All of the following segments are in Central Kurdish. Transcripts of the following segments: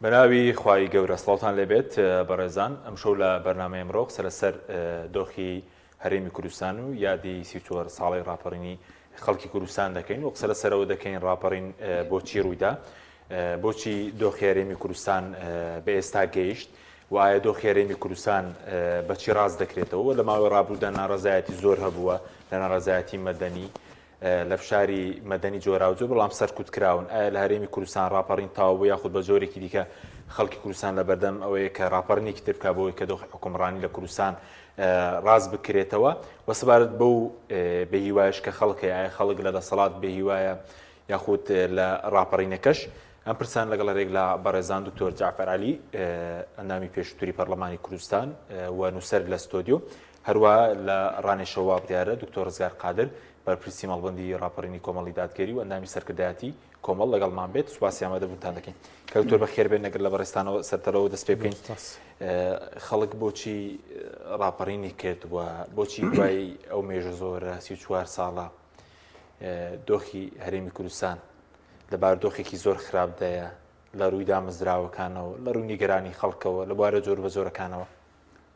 بەناوی خوای گەورە سڵاوتان لێبێت بەڕێزان ئەمشەو لە بەرنامەی ئەمڕۆ قسە لەسەر دۆخی هەرێمی کوردستان و یادی 34 ساڵی ڕاپەڕینی خەڵکی کوردستان دەکەین و قسە لەسەرەوە دەکەین ڕاپەڕین بۆچی ڕوویدا بۆچی دۆخی هەرێمی کوردستان بە ئێستا گەیشت و ئایا دۆخی هەرێمی کوردستان بەچی ڕاست دەکرێتەوە لە ماوەی ڕابردوودا ناڕەزایەتی زۆر هەبووە لە ناڕەزایەتی مەدەنی لە فشاری مەدەنی جۆراوجۆر بەڵام سەرکوت کراون، ئایا لە هەرێمی کوردستان ڕاپەڕین تەواو بوو یاخود بە جۆرێکی دیکە خەڵکی کوردستان لە بەردەم ئەوەیە کە ڕاپەڕینێکی تر بکات بۆی کە دۆخی حوکمڕانی لە کوردستان ڕاست بکرێتەوە و سەبارەت بەو بێهیوایش کە خەڵک هەیە ئایا خەڵک لە دەسەڵات بێهیوایە یاخود لە ڕاپەڕینەکەش ئەم پرسان لەگەڵ هەرێک لە بەڕێزان دکتۆر جعفر علی ئەندامی پێشووتری پەرلەمانی کوردستان و نووسەر لە ستۆدیۆ هەروەها لە ڕانێشەوە وابڕیارە دکتۆر ڕزگار قادر، بەرپرسی مەڵبەندی ڕاپەڕینی کۆمەڵی دادگەری و ئەندامی سەرکردایەتی کۆمەڵ لەگەڵمان بێت. سوپاسی ئامادەبوونتان دەکەین. کاک دکتۆر بەخێر بێن، ئەگەر لە بەڕێزتانەوە سەرتەرەوە دەست پێ بکەین. خەڵک بۆچی ڕاپەڕینی کرد و بۆچی دوای ئەو مێژە زۆرە 34 ساڵە دۆخی هەرێمی کوردستان لە بارودۆخێکی زۆر خراپدایە لە ڕووی دامەزراوەکانەوە، لە ڕووی نیگەرانی خەڵکەوە، لە بوارە جۆربەجۆرەکانەوە؟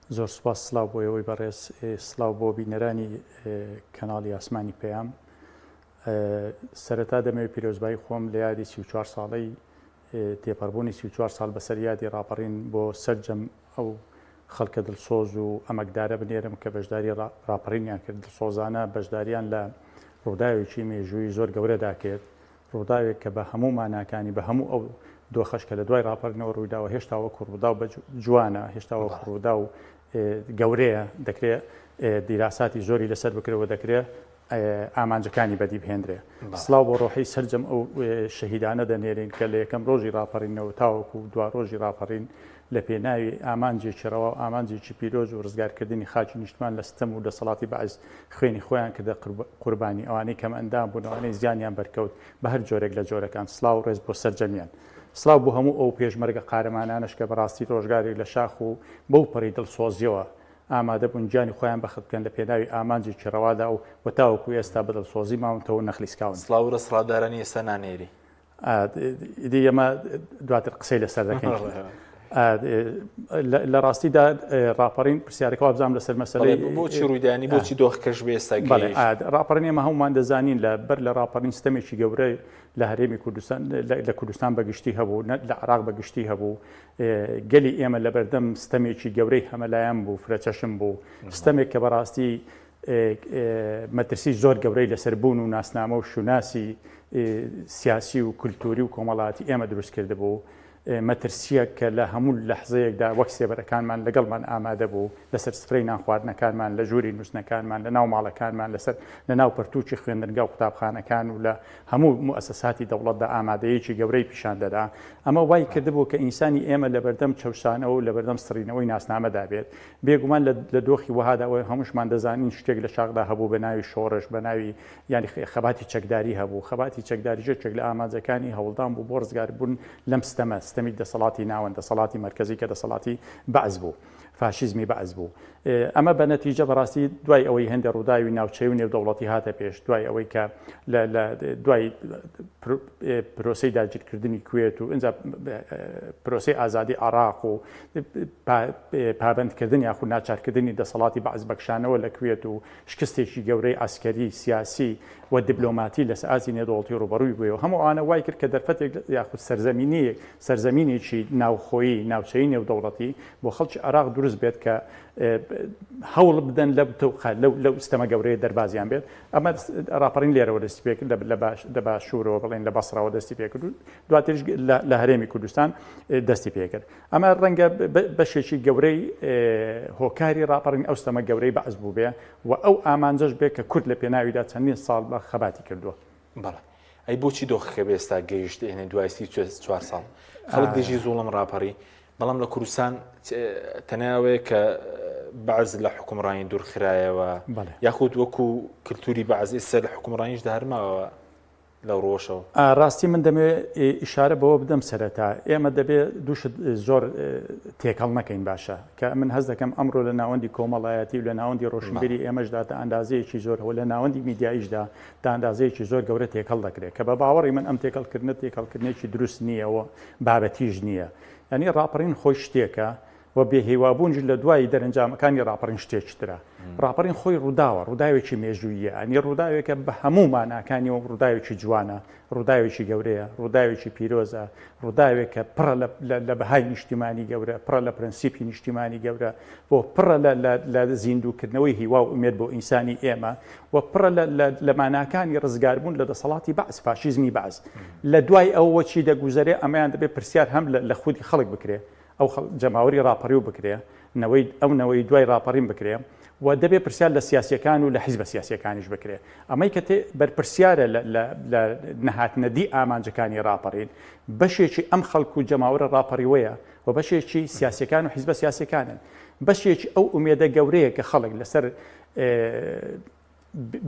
زۆر سوپاس سلاو بۆ ئێوەی بەڕێز سلاو بۆ بینەرانی کەناڵی ئاسمانی پەیام سەرەتا دەمەوێت پیرۆزبایی خۆم لە یادی 34 ساڵەی تێپەڕبوونی 34 ساڵ بەسەر یادی ڕاپەڕین بۆ سەرجەم ئەو خەڵکە دڵسۆز و ئەمەکدارە بنێرم کە بەشداری ڕاپەڕینیان کرد دڵسۆزانە بەشداریان لە ڕووداوێکی مێژووی زۆر گەورەدا کرد ڕووداوێک کە بە هەموو ماناکانی، بە هەموو ئەو دۆخەش کە لە دوای ڕاپەڕینەوە ڕوویداوە، هێشتا وەکو ڕووداو بە جوانە، هێشتا وەکو ڕووداو گەورەیە، دەکرێ دیراساتی زۆری لەسەر بکرێ و دەکرێ ئامانجەکانی بەدی بهێنرێ. سڵاو بۆ ڕۆحی سەرجەم ئەو شەهیدانە دەنێرین کە لە یەکەم ڕۆژی ڕاپەڕینەوە تاوەکو دوا ڕۆژی ڕاپەڕین لە پێناوی ئامانجێکی ڕەوا و ئامانجێکی پیرۆز و ڕزگارکردنی خاکی نیشتمان لە ستەم و دەسەڵاتی بەعس خوێنی خۆیان کردە قوربانی، ئەوانەی کەمئەندام بوون، ئەوانەی زیانیان بەرکەوت بە هەر جۆرێک لە جۆرەکان، سڵاو و ڕێز بۆ سەرجەمیان. سڵاو بۆ هەموو ئەو پێشمەرگە قارەمانانەش کە بەڕاستی ڕۆژگارێک لە شاخ و بەو پەڕی دڵسۆزییەوە ئامادە بوون گیانی خۆیان بەخت بکەن لە پێناوی ئامانجێکی ڕەوادا و و تاوەکو ئێستا بە دڵسۆزی ماونتەوە و نەخلیسکاون. سڵاو و دەسەڵاتدارانی ئێستا نانێری. ئیدی ئێمە دواتر قسەی لەسەر دەکەین لە ڕاستیدا ڕاپەڕین پرسیارەکە وابزانام لەسەر مەسەلەی بۆچی ڕوویدانی بۆچی دۆخەکەش بێ ئێستا ڕاپەڕین ئێمە هەمومان دەزانین لە بەر لە ڕاپەڕین ستەمێکی گەورە لە هەرێمی کوردستان لە کوردستان بەگشتی هەبوو لە عراق بەگشتی هەبوو گەلی ئێمە لە بەردەم ستەمێکی گەورەی هەمەلایەن بوو فرەچەشم بوو ستەمێک کە بەڕاستی مەترسی زۆر گەورەی لەسەر بوون و ناسنامە و شوناسی سیاسی و کولتوری و کۆمەڵاتی ئێمە دروست کردبوو. مەترسییەک کە لە هەموو لەحزەیەکدا وەک سێبەرەکانمان لەگەڵمان ئامادە بوو، لەسەر سفرەی نانخواردنەکانمان، لە ژووری نووستنەکانمان، لە ناو ماڵەکانمان، لەسەر لە ناو پەرتووکی خوێندنگا و قوتابخانەکان و لە هەموو موئەسەساتی دەوڵەتدا ئامادەیەکی گەورەی پیشان دەدا. ئەمە وای کردبوو کە ئینسانی ئێمە لەبەردەم چەوسانەوە و لەبەردەم سڕینەوەی ناسنامەدا بێت. بێگومان لە لە دۆخی وەهادا ئەوە هەمووشمان دەزانین شتێک لە شاخدا هەبوو بە ناوی شۆڕش، بە ناوی یانی خەباتی چەکداری هەبوو. خەباتی چەکداریش یەکێک لە ئامانجەکانی هەوڵدان بوو بۆ ڕزگاربوون لەم ستەمە، ستەمی دەسەڵاتی ناوەند، دەسەڵاتی مەرکەزی کە دەسەڵاتی بەعس بوو، فاشیزمی بەعس بوو. ئەمە بە نەتیجە بەڕاستی دوای ئەوەی هەندێ ڕووداوی ناوچەیی و نێودەوڵەتی هاتە پێش، دوای ئەوەی کە لە لە دوای پرۆسەی داگیرکردنی کوێت و ئینجا پرۆسەی ئازادی عێراق و پابەندکردن یاخود ناچارکردنی دەسەڵاتی بەعس بە کشانەوە لە کوێت و شکستێکی گەورەی عەسکەری، سیاسی و دیبلۆماتی لەسەر ئاستی نێودەوڵەتی ڕووبەڕووی بوویەوە. هەموو ئەوانە وای کرد کە دەرفەتێک یاخود سەرزەمینییەک، سەرزەمینێکی ناوخۆیی، ناوچەیی نێودەوڵەتی بۆ خەڵکی عێراق دروست بێت کە هەوڵ بدەن لەو تەوقە، لەو لەو ستەمە گەورەیە دەربازیان بێت. ئەمە ڕاپەڕین لێرەوە دەستی پێکرد، لە لە باشوورەوە بڵێین لە بەسڕەوە دەستی پێکرد و دواتریش لە هەرێمی کوردستان دەستی پێکرد. ئەمە ڕەنگە بەشێکی گەورەی هۆکاری ڕاپەڕین ئەو ستەمە گەورەی بەعس بووبێ و ئەو ئامانجەش بێ کە کورد لە پێناویدا چەندین ساڵ بە خەباتی کردووە. بەڵێ. ئەی بۆچی دۆخەکە بە ئێستا گەیشت ئێنێ دوای 34 ساڵ خەڵک دژی زوڵم ڕاپەڕی بەڵام لە کوردستان تەنیا ئەوەیە کە بەعس لە حکومڕانی دوورخرایەوە یاخود وەکو کللتوری بەعس ئێستا لە حکومڕانیشدا هەرماوە. لەو ڕووەشەوە؟ ڕاستی من دەمەوێ ئیشارە بەوە بدەم سەرەتا ئێمە دەبێ دووشت زۆر تێکەڵ نەکەین باشە کە من هەست دەکەم ئەمڕۆ لە ناوەندی کۆمەڵایەتی و لە ناوەندی ڕۆشنبیری ئێمەشدا تا ئەندازەیەکی زۆر و لە ناوەندی میدیاییشدا تا ئەندازەیەکی زۆر گەورە تێکەڵ دەکرێت کە بە باوەڕی من ئەم تێکەڵکردنە تێکەڵکردنێکی دروست نییە و بابەتیش نییە یعنی ڕاپەڕین خۆی شتێکە و بێهیوابوونیش لە دوای دەرەنجامەکانی ڕاپەڕین شتێکی ترە. ڕاپەڕین خۆی ڕووداوە، ڕووداوێکی مێژووییە، یانی ڕووداوێکە بە هەموو ماناکانیەوە ڕووداوێکی جوانە، ڕووداوێکی گەورەیە، ڕووداوێکی پیرۆزە، ڕووداوێکە پڕە لە بەهای نیشتیمانی گەورە، پڕە لە پرەنسیپی نیشتیمانی گەورە، بۆ پڕە لە زیندووکردنەوەی هیوا و ئومێد بۆ ئینسانی ئێمە و پڕە لە ماناکانی ڕزگاربوون لە دەسەڵاتی بەعس، فاشیزمی بەعس. لە دوای ئەوەوە چی دەگوزەرێ ئەمەیان دەبێ پرسیار هەم لە خودی خەڵک بکرێ، ئەو جەماوەری ڕاپەڕیو بکرێ، نەوەی ئەو نەوەی دوای ڕاپەڕین بکرێ و دەبێ پرسیار لە سیاسیەکان و لە حیزبە سیاسیەکانیش بکرێ. ئەمەی کە تێ بەرپرسیارە لە لە لە نەهاتنەدی ئامانجەکانی ڕاپەڕین، بەشێکی ئەم خەڵک و جەماوەرە ڕاپەڕیوەیە و بەشێکی سیاسیەکان و حیزبە سیاسیەکانن. بەشێکی ئەو ئومێدە گەورەیە کە خەڵک لەسەر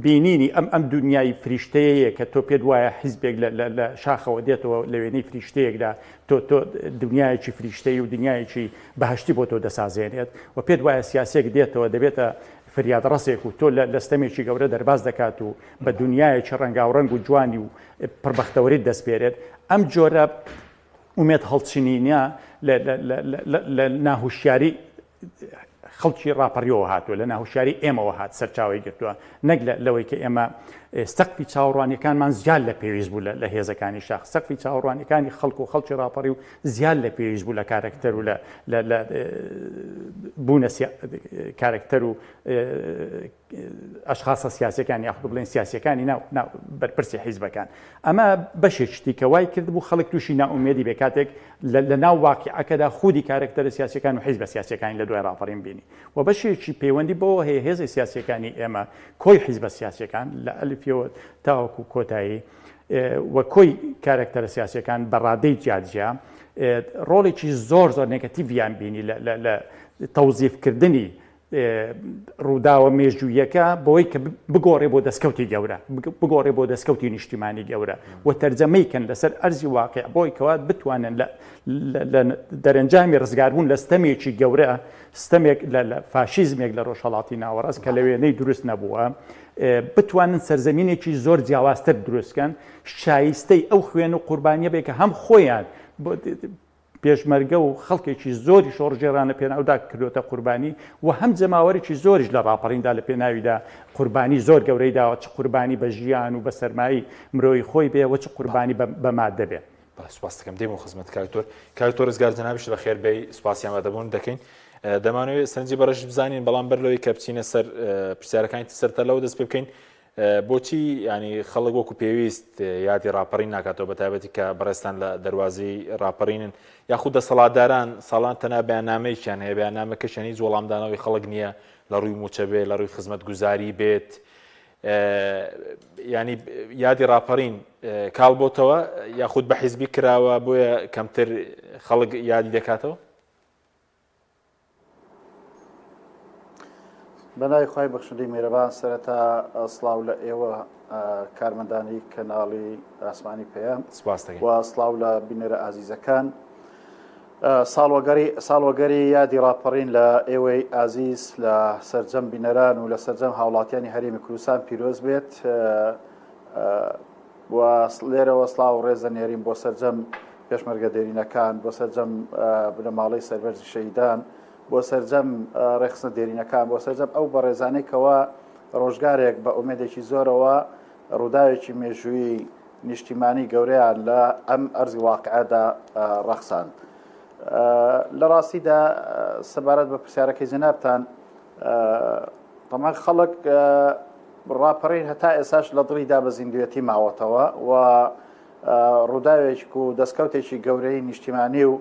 بینینی ئەم ئەم دونیای فریشتەیەیە کە تۆ پێت وایە حیزبێک لە لە لە شاخەوە دێتەوە لە وێنەی فریشتەیەکدا تۆ تۆ دنیایەکی فریشتەی و دنیایەکی بەهشتی بۆ تۆ دەسازێنێت و پێت وایە سیاسێک دێتەوە دەبێتە فریادڕەسێک و تۆ لە ستەمێکی گەورە دەرباز دەکات و بە دنیایەکی ڕەنگاوڕەنگ و جوانی و پڕبەختەوەریت دەسپێرێت ئەم جۆرە ئومێد هەڵچنینە لە ناهوشیاری خەڵکی ڕاپەڕیەوە هاتووە لە ناهوشیاری ئێمەوە هات سەرچاوی گرتووە نەک لەوەی کە ئێمە سەقفی چاوەڕوانیەکانمان زیاد لە پێویست بوو لە هێزەکانی شاخ سەقفی چاوەڕوانیەکانی خەڵک و خەڵکی ڕاپەڕی و زیاد لە پێویست بوو لە کارەکتەر و لە بوونە کارەکتەر و ئەشخاصە سیاسەکان یاخود بڵێن سیاسەکانی ناو ناو بەرپرسی حیزبەکان ئەمە بەشێک شتی کە وای کردبوو خەڵک تووشی نائومێدی بێ کاتێک لە ناو واقیعەکەدا خودی کارەکتەرە سیاسەکان و حیزبە سیاسەکانی لە دوای ڕاپەڕین بینی و بەشێکی پەیوەندی بەوە هەیە هێزە سیاسەکانی ئێمە کۆی حیزبە سیاسەکان لە ئەلفیەوە تاوەکو کۆتایی و کۆی کارەکتەرە سیاسەکان بە ڕادەی جیاجیا ڕۆڵێکی زۆر زۆر نێگەتیڤیان بینی لە تەوزیفکردنی ڕووداوە مێژوویەکە بۆی کە بگۆڕێ بۆ دەستکەوتی گەورە بگۆڕێ بۆ دەستکەوتی نیشتیمانی گەورە و تەرجەمەی کەن لەسەر ئەرزی واقع بۆی کەوا بتوانن لە دەرەنجامی ڕزگاربوون لە ستەمێکی گەورە ستەمێک لە فاشیزمێک لە ڕۆژهەڵاتی ناوەڕاست کە لە وێنەی دروست نەبووە بتوانن سەرزەمینێکی زۆر جیاوازتر دروستکەن شایستەی ئەو خوێن و قوربانیە بێ کە هەم خۆیان پێشمەرگە و خەڵکێکی زۆری شۆڕشگێڕان لە پێناودا کردۆتە قوربانی و هەم جەماوەرێکی زۆریش لە ڕاپەڕیندا لە پێناویدا قوربانی زۆر گەورەی داوە چ قوربانی بە ژیان و بە سەرمایەی مرۆیی خۆی بێ و چ قوربانی بە مادە بێ. بەڵێ سوپاست دەکەم دێمەوە خزمەت کاک دکتۆر. کاک دکتۆر ڕزگار جەنابیشت بەخێر بێی سوپاسی ئامادەبوونت دەکەین. دەمانەوێت سەرنجی بەڕێزیش بزانین بەڵام بەر لەوەی کە بچینە سەر پرسیارەکانی تر سەرەتا لەوە دەست پێ بکەین بۆچی ینی خەڵک وەکو پێویست یادی ڕاپەڕین ناکاتەوە بە تایبەتی کە بەڕێزتان لە دەروازەی ڕاپەڕینن یاخود دەسەڵاتداران ساڵان تەنها بەیاننامەیەکیان هەیە بەیاننامەکەشیان هیچ وەڵامدانەوەی خەڵک نییە لە ڕووی موچە بێ لە ڕووی خزمەتگوزاری بێت ینی یادی ڕاپەڕین کاڵ بۆتەوە یاخود بە حیزبی کراوە بۆیە کەمتر خەڵک یادی دەکاتەوە بەناوی خوای بەخشندەی میهرەبان سەرەتا سڵاو لە ئێوە کارمەندانی کەناڵی ئاسمانی پەیام سپاس دەکەین و سڵاو لە بینەرە ئازیزەکان ساڵوەگەری ساڵوەگەری یادی ڕاپەڕین لە ئێوەی ئازیز لە سەرجەم بینەران و لە سەرجەم هاوڵاتیانی هەرێمی کوردستان پیرۆز بێت و لێرەوە سڵاو و ڕێز دەنێرین بۆ سەرجەم پێشمەرگە دێرینەکان، بۆ سەرجەم بنەماڵەی سەربەرزی شەهیدان، بۆ سەرجەم ڕێکخستنە دێرینەکان، بۆ سەرجەم ئەو بەڕێزانەی کەوا ڕۆژگارێک بە ئومێدێکی زۆرەوە ڕووداوێکی مێژوویی نیشتیمانی گەورەیان لە ئەم ئەرزی واقعەدا ڕەخساند. لە ڕاستیدا سەبارەت بە پرسیارەکەی جەنابتان تەمان خەڵک ڕاپەڕین هەتا ئێساش لە دڵیدا بە زیندوێتی ماوەتەوە و ڕووداوێک و دەستکەوتێکی گەورەی نیشتیمانی و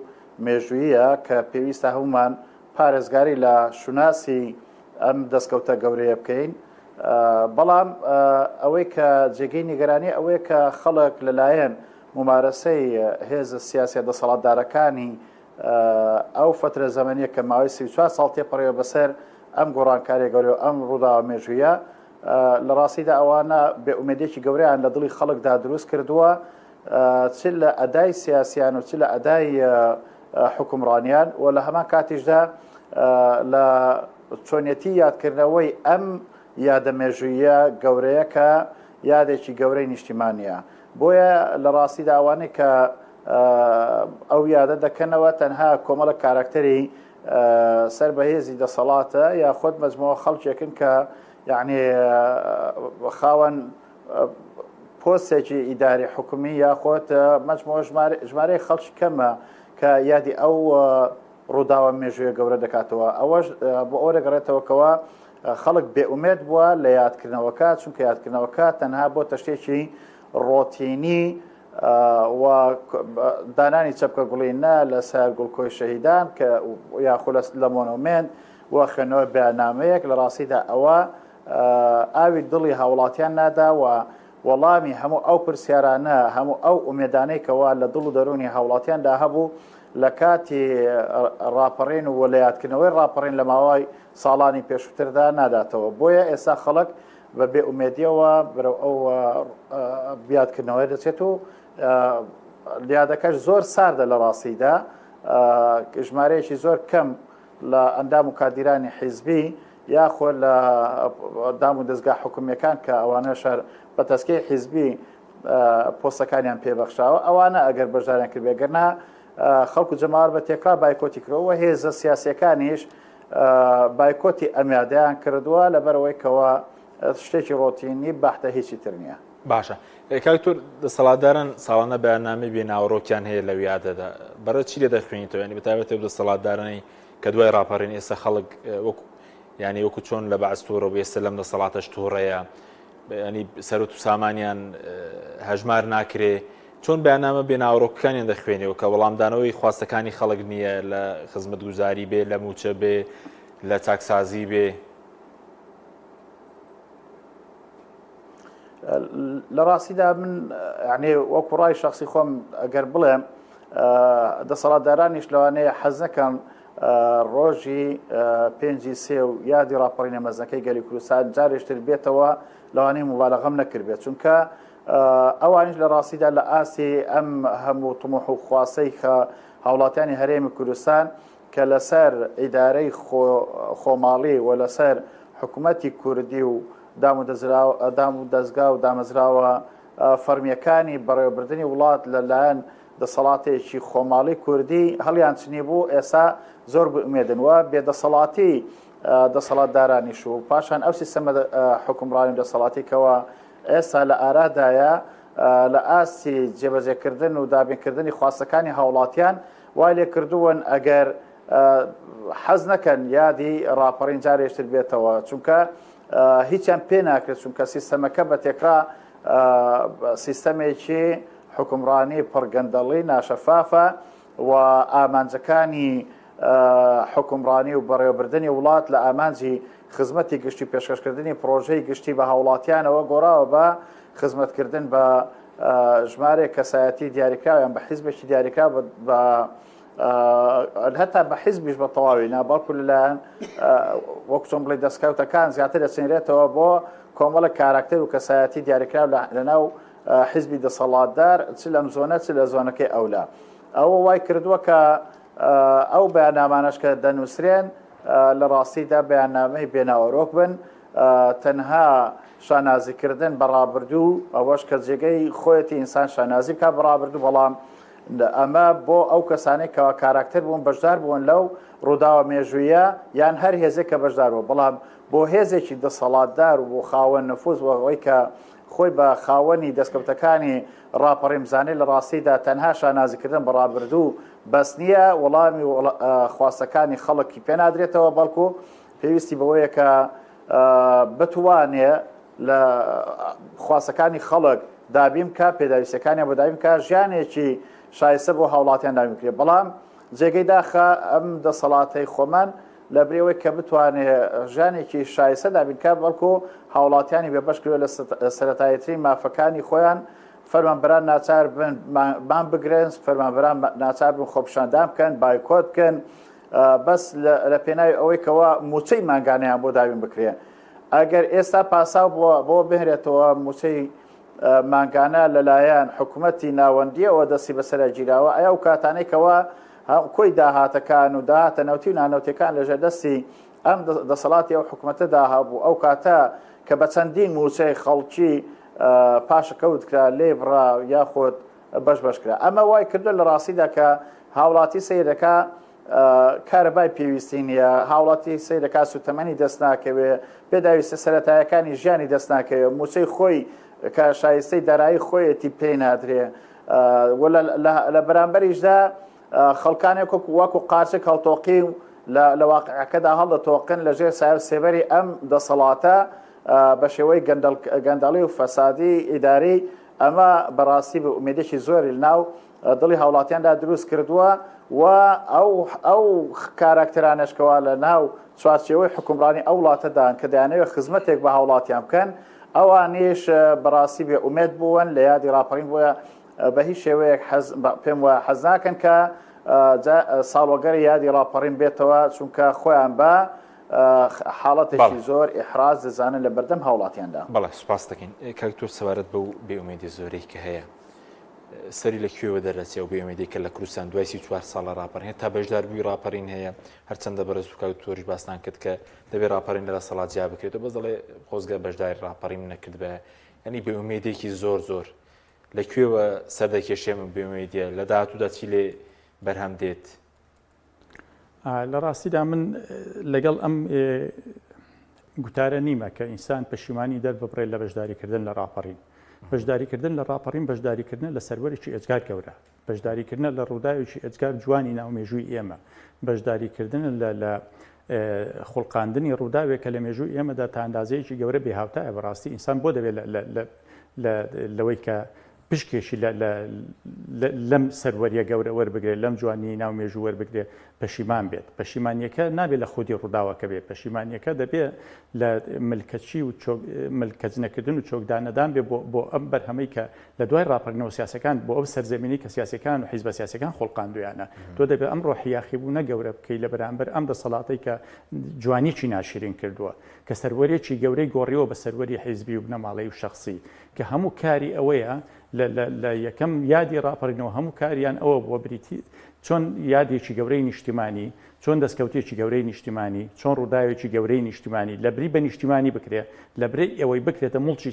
مێژوویە کە پێویستە هەمومان پارێزگاری لە شوناسی ئەم دەستکەوتە گەورەیە بکەین. بەڵام ئەوەی کە جێگەی نیگەرانی ئەوەیە کە خەڵک لەلایەن ممارەسەی هێزە سیاسیە دەسەڵاتدارەکانی ئەو فەترە زەمەنیە کە ماوەی 34 ساڵ تێپەڕیوە بەسەر ئەم گۆڕانکاریە گەورە و ئەم ڕووداوە مێژوویە. لە ڕاستیدا ئەوانە بێئومێدیەکی گەورەیان لە دڵی خەڵکدا دروست کردووە چ لە ئەدای سیاسیان و چ لە ئەدای حکومڕانیان و لە هەمان کاتیشدا لە چۆنیەتی یادکردنەوەی ئەم یادە مێژوویە گەورەیە کە یادێکی گەورەی نیشتیمانیە بۆیە لە ڕاستیدا ئەوانەی کە ئەو یادە دەکەنەوە تەنها کۆمەڵە کاراکتەری سەر بە هێزی دەسەڵاتە یاخود مەجموعە خەڵکێکن کە یعنی خاوەن پۆستێکی ئیداری حکومی یاخۆت مەجموعە ژمارەی خەڵکی کەمە کە یادی ئەو ڕووداوە مێژوویە گەورە دەکاتەوە ئەوەش بۆ ئەوە دەگەڕێتەوە کەوا خەڵک بێئومێد بووە لە یادکردنەوەکە چونکە یادکردنەوەکە تەنها بۆ تەشتێکی ڕۆتینی و دانانی چەپکە گوڵی نە لەسەر گوڵکۆی شەهیدان کە یاخۆ لە مۆنۆمێنت و خوێندنەوەی بەیاننامەیەک لە ڕاستیدا ئەوە ئاوی دڵی هاوڵاتیان نادا و وەڵامی هەموو ئەو پرسیارانە هەموو ئەو ئومێدانەی کەوا لە دڵ و دەروونی هاوڵاتیاندا هەبوو لە کاتی ڕاپەڕین و لە یادکردنەوەی ڕاپەڕین لە ماوەی ساڵانی پێشووتردا ناداتەوە بۆیە ئێستا خەڵک بە بێ ئومێدیەوە بەرەو ئەو بیادکردنەوەی دەچێت و یادەکەش زۆر ساردە لە ڕاستیدا ژمارەیەکی زۆر کەم لە ئەندام و کادیرانی حیزبی یاخۆ لە دام و دەستگا حکومیەکان کە ئەوانە شەر بە تەسکەی حیزبی پۆستەکانیان پێبەخشاوە ئەوانە ئەگەر بەشداریان کردبێ گەرنا خەڵکو جەماوەر بە تێکڕا بایکۆتی کردەوە هێزە سیاسیەکانیش بایکۆتی ئەم یادەیان کردووە لەبەرئەوەی کەوا شتێکی ڕۆتینی بەحتە هیچی تر نییە. باشە کاک دکتۆر دەسەڵاتداران ساڵانە بەیاننامەی بێ ناوەڕۆکیان هەیە لەو یادەدا بەڕێز چی لێ دەخوێنیتەوە ینی بەتایبەت ئەو دەسەڵاتدارانەی کە دوای ڕاپەڕین ئێستا خەڵک وەکو ینی وەکو چۆن لە بەعس تووڕە بوو ئێستا لەم دەسەڵاتەش تووڕەیە ینی سەرۆت و سامانیان هەژمار ناکرێ چۆن بەیاننامە بێ ناوەڕۆکەکانیان دەخوێنێەوە کە وەڵامدانەوەی خواستەکانی خەڵک نییە لە خزمەتگوزاری بێ لە موچە بێ لە چاکسازی بێ؟ لە ڕاستیدا من یعنی وەکو ڕای شخصی خۆم ئەگەر بڵێم دەسەڵاتدارانیش لەوانەیە حەز نەکەن ڕۆژی پێنجی سێ و یادی ڕاپەڕینە مەزنەکەی گەلی کوردستان جارێشتر بێتەوە لەوانەیە مبالەغەم نەکردبێت چونکە ئەوانیش لە ڕاستیدا لە ئاستی ئەم هەموو تموح و خواستەی کە هاوڵاتیانی هەرێمی کوردستان کە لەسەر ئیدارەی خۆماڵی و لەسەر حکومەتی کوردی و دام و دەزگا و دامەزراوە فەرمییەکانی بەڕێوەبردنی وڵات لە لایەن دەسەڵاتێکی خۆماڵی کوردی هەڵیان چنیبوو ئێستا زۆر بئومێدن و بێدەسەڵاتی دەسەڵاتدارانیش و پاشان ئەو سیستەمە حوکمڕانی و دەسەڵاتی کەوا ئێستا لە ئارادایە لە ئاستی جێبەجێکردن و دابینکردنی خواستەکانی هاوڵاتیان وای لێکردوون ئەگەر حەز نەکەن یادی ڕاپەڕین جارێشتر بێتەوە چونکە هیچیان پێ ناکرێت چونکە سیستەمەکە بە تێکرا سیستەمێکی حکومڕانی پڕگەندەڵی ناشەفافە و ئامانجەکانی حوکمڕانی و بەڕێوەبردنی وڵات لە ئامانجی خزمەتی گشتی و پێشکەشکردنی پڕۆژەی گشتی بە هاوڵاتیانەوە گۆڕاوە بە خزمەتکردن بە ژمارەیەک کەسایەتی دیاریکراو یان بە حیزبێکی دیاریکراو بە هەتا بە حیزبیش بە تەواوی نا بەڵکو لەلایەن وەک چۆن بڵێ دەستکەوتەکان زیاتر دەچێنرێتەوە بۆ کۆمەڵە کاراکتەر و کەسایەتی دیاریکراو لەناو حیزبی دەسەڵاتدار چ لەم زۆنە چ لە زۆنەکەی ئەولا ئەوە وای کردووە کە ئەو بەیاننامانەش کە دەنووسرێن لە ڕاستیدا بەیاننامەی بێناوەرۆک بن، تەنها شانازیکردن بە ڕابردوو، ئەوەش کە جێگەی خۆیەتی ئینسان شانازی بکات بە ڕابردوو، بەڵام ئەمە بۆ ئەو کەسانەی کەوا کاراکتەر بوون بەشدار بوون لەو ڕووداوە مێژوویە یان هەر هێزێک کە بەشدار بوو، بەڵام بۆ هێزێکی دەسەڵاتدار و بۆ خاوەن نفوز و ئەوەی کە خۆی بە خاوەنی دەستکەوتەکانی ڕاپەڕین بزانێت لە ڕاستیدا تەنها شانازیکردن بە ڕابردوو بەس نییە وەڵامی خواستەکانی خەڵکی پێ نادرێتەوە بەڵکو پێویستی بەوەیە کە بتوانێ لە خواستەکانی خەڵک دابین بکە پێداویستەکانیان بۆ دابین بکە ژیانێکی شایستە بۆ هاوڵاتیان دابین بکرێت بەڵام جێگەی داخە ئەم دەسەڵاتەی خۆمان لە بری ئەوەی کە بتوانێ ژیانێکی شایستە دابین بکات بەڵکو هاوڵاتیانی بێبەش کردوە لە سەرەتاییترین مافەکانی خۆیان فەرمانبەران ناچار بن مان بگرن فەرمانبەران ناچار بن خۆپیشاندان بکەن بایکۆت بکەن بەس لە پێناوی ئەوەی کەوا موچەی مانگانەیان بۆ دابین بکرێ. ئەگەر ئێستا پاساو بۆ بهێنرێتەوە مووچەی مانگانە لەلایەن حکومەتی ناوەندییەوە دەستی بەسەرا گیراوە، ئەی ئەو کاتانەی کەوا کۆی داهاتەکان و داهاتە نەوتی و نانەوتیەکان لەژێر دەستی ئەم دەسەڵاتی ئەو حکومەتەدا هەبوو، ئەو کاتە کە بە چەندین مووچەی خەڵکی پاشەکەوت کرا، لێی بڕا یاخود بەش بەش کرا. ئەمە وای کردووە لە ڕاستیدا کە هاوڵاتی سەیر دەکا کارەبای پێویستی نییە، هاوڵاتی سەیر دەکا سوتەمەنی دەست ناکەوێ، پێداویستە سەرەتایەکانی ژیانی دەست ناکەوێ، مووچەی خۆی کە شایستەی دارایی خۆیەتی پێی نادرێ و لە بەرامبەریشدا خەڵکانێک وەکو وەکو قارچک هەڵتۆقی و لە واقعەکەدا هەڵدەتۆقن لە ژێر سایە و سێبەری ئەم دەسەڵاتە بە شێوەی گەندەڵی و فەسادی ئیداری ئەمە بەڕاستی بە ئومێدێکی زۆری لەناو دڵی هاوڵاتیاندا دروست کردووە و ئەو ئەو کاراکتەرانەش کەوا لە ناو چوارچێوەی حکومڕانی ئەو وڵاتەدان کە دەیانەوێت خزمەتێک بە هاوڵاتیان بکەن ئەوانیش بەڕاستی بێ ئومێد بوون لە یادی ڕاپەڕین بۆیە بە هیچ شێوەیەک حەز پێم وایە حەز ناکەن کە ساڵوەگەری یادی ڕاپەڕین بێتەوە چونکە خۆیان بە حاڵەتێکی زۆر ئیحراج دەزانن لە بەردەم هاوڵاتیاندا. بەڵێ سوپاس دەکەین کاک دکتۆر سەبارەت بەو بێئومێدی زۆرەی کە هەیە سەری لە کوێوە دەرەچێ ئەو بێئومێدی کە لە کوردستان دوای 34 ساڵە ڕاپەڕین تا بەشداربووی ڕاپەڕین هەیە هەرچەندە بەڕێز و کاک دکتۆریش باستان کرد کە دەبێ ڕاپەڕین لە دەسەڵات جیا بکرێتەوە بەس دەڵێ خۆزگە بەشداری ڕاپەڕیم نەکردبایە یعنی بێئومێدێکی زۆر زۆر لە کوێوە سەردەکێشێ من بێئومێدیە لە داهاتوودا چی لێ بەرهەم دێت؟ لە ڕاستیدا من لەگەڵ ئەم گوتارە نیمە کە ئینسان پەشیمانی دەرببڕێت لە بەشداریکردن لە ڕاپەڕین. بەشداریکردن لە ڕاپەڕین بەشداریکردنە لە سەروەرێکی ئێجگار گەورە، بەشداریکردنە لە ڕووداوێکی ئێجگار جوانی ناو مێژووی ئێمە، بەشداریکردنە لە لە خوڵقاندنی ڕووداوێک کە لە مێژووی ئێمەدا تا ئەندازەیەکی گەورە بێهاوتایە. بەڕاستی ئینسان بۆ دەبێت لە لەوەی کە پشکێکی لە لە لەم سەروەریە گەورە وەربگرێت، لەم جوانیەی ناو مێژوو وەربگرێت، پەشیمان بێت. پەشیمانیەکە نابێت لە خودی ڕووداوەکە بێت، پەشیمانیەکە دەبێت لە ملکەچی و چۆک ملکەچ نەکردن و چۆکدانەدان بێت بۆ بۆ ئەم بەرهەمەی کە لە دوای ڕاپەڕینەوە سیاسەکان بۆ ئەو سەرزەمینەی کە سیاسیەکان و حیزبە سیاسیەکان خوڵقاندویانە. تۆ دەبێت ئەم ڕۆحی یاخیبوونە گەورە بکەی لە بەرامبەر ئەم دەسەڵاتەی کە جوانیەکی ناشیرین کردووە، کە سەروەریەکی گەورەی گۆڕیوە بە سەروەری حیزبی و بنەماڵەیی و شەخسی. کە هەموو کاری ئەوەیە لە لە لە یەکەم یادی ڕاپەڕینەوە هەموو کاریان ئەوە بووە بریتی چۆن یادێکی گەورەی نیشتیمانی چۆن دەستکەوتێکی گەورەی نیشتیمانی چۆن ڕووداوێکی گەورەی نیشتیمانی لە بری بە نیشتیمانی بکرێ لە بری ئەوەی بکرێتە موڵکی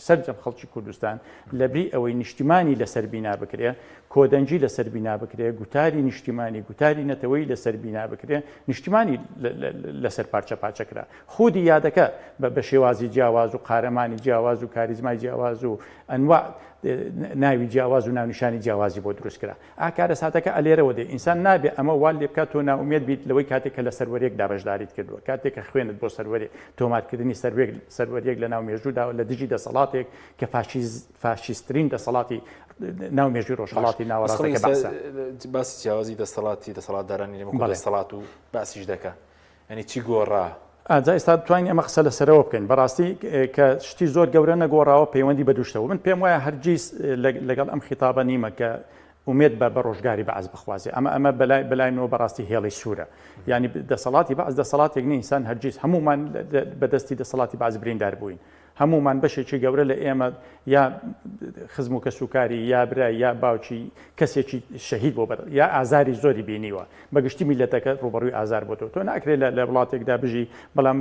سەرجەم خەڵکی کوردستان لە بری ئەوەی نیشتیمانی لەسەر بینا بکرێ کۆدەنگی لەسەر بینا بکرێ گوتاری نیشتیمانی گوتاری نەتەوەی لەسەر بینا بکرێ نیشتیمانی لەسەر پارچە پارچە کرا خودی یادەکە بە بە شێوازی جیاواز و قارەمانی جیاواز و کاریزمای جیاواز و ئەنواع ناوی جیاواز و ناونیشانی جیاوازی بۆ دروست کرا. ئا کارەساتەکە ئەلێرەوە دێ. ئینسان نابێ ئەمە وا لێ بکات تۆ نائومێد بیت لەوەی کاتێک کە لە سەروەریەکدا بەشداریت کردووە، کاتێک کە خوێنت بۆ سەروەری تۆمارکردنی سەروێک سەروەریەک لە ناو مێژوودا لە دژی دەسەڵاتێک کە فاشیز فاشیسترین دەسەڵاتی ناو مێژووی باش ڕۆژهەڵاتی بەس ناوەڕاستە خەڵک کە ئێستا بەعسە. باسی جیاوازی دەسەڵاتی دەسەڵاتدارانی لەمەکو بەڵێ. دەسەڵات و بەعسیش دەکا. یانی چی گۆڕا؟ جا ئێستا بتوانین ئێمە قسە لەسەرەوە بکەین بەڕاستی کە شتی زۆر گەورە نەگۆڕاوە پەیوەندی بە دوو شتەوە من پێم وایە هەرگیز لەگەڵ ئەم خیتابە نیمە کە ئومێد بە بە ڕۆژگاری بەعس بخوازێ ئەمە ئەمە بەلای بەلای منەوە بەڕاستی هێڵی سوورە یعنی دەسەڵاتی بەعس دەسەڵاتێک نیە ئینسان هەرگیز هەمومان بەدەستی دەسەڵاتی بەعس بریندار بووین هەموومان بەشێکی گەورە لە ئێمە یا خزم و کەسوکاری یا برای یا باوکی کەسێکی شەهید بۆ بەر یا ئازاری زۆری بینیوە بە گشتی میلەتەکە ڕووبەڕووی ئازار بۆتەوە تۆ ناکرێت لە وڵاتێکدا بژی بەڵام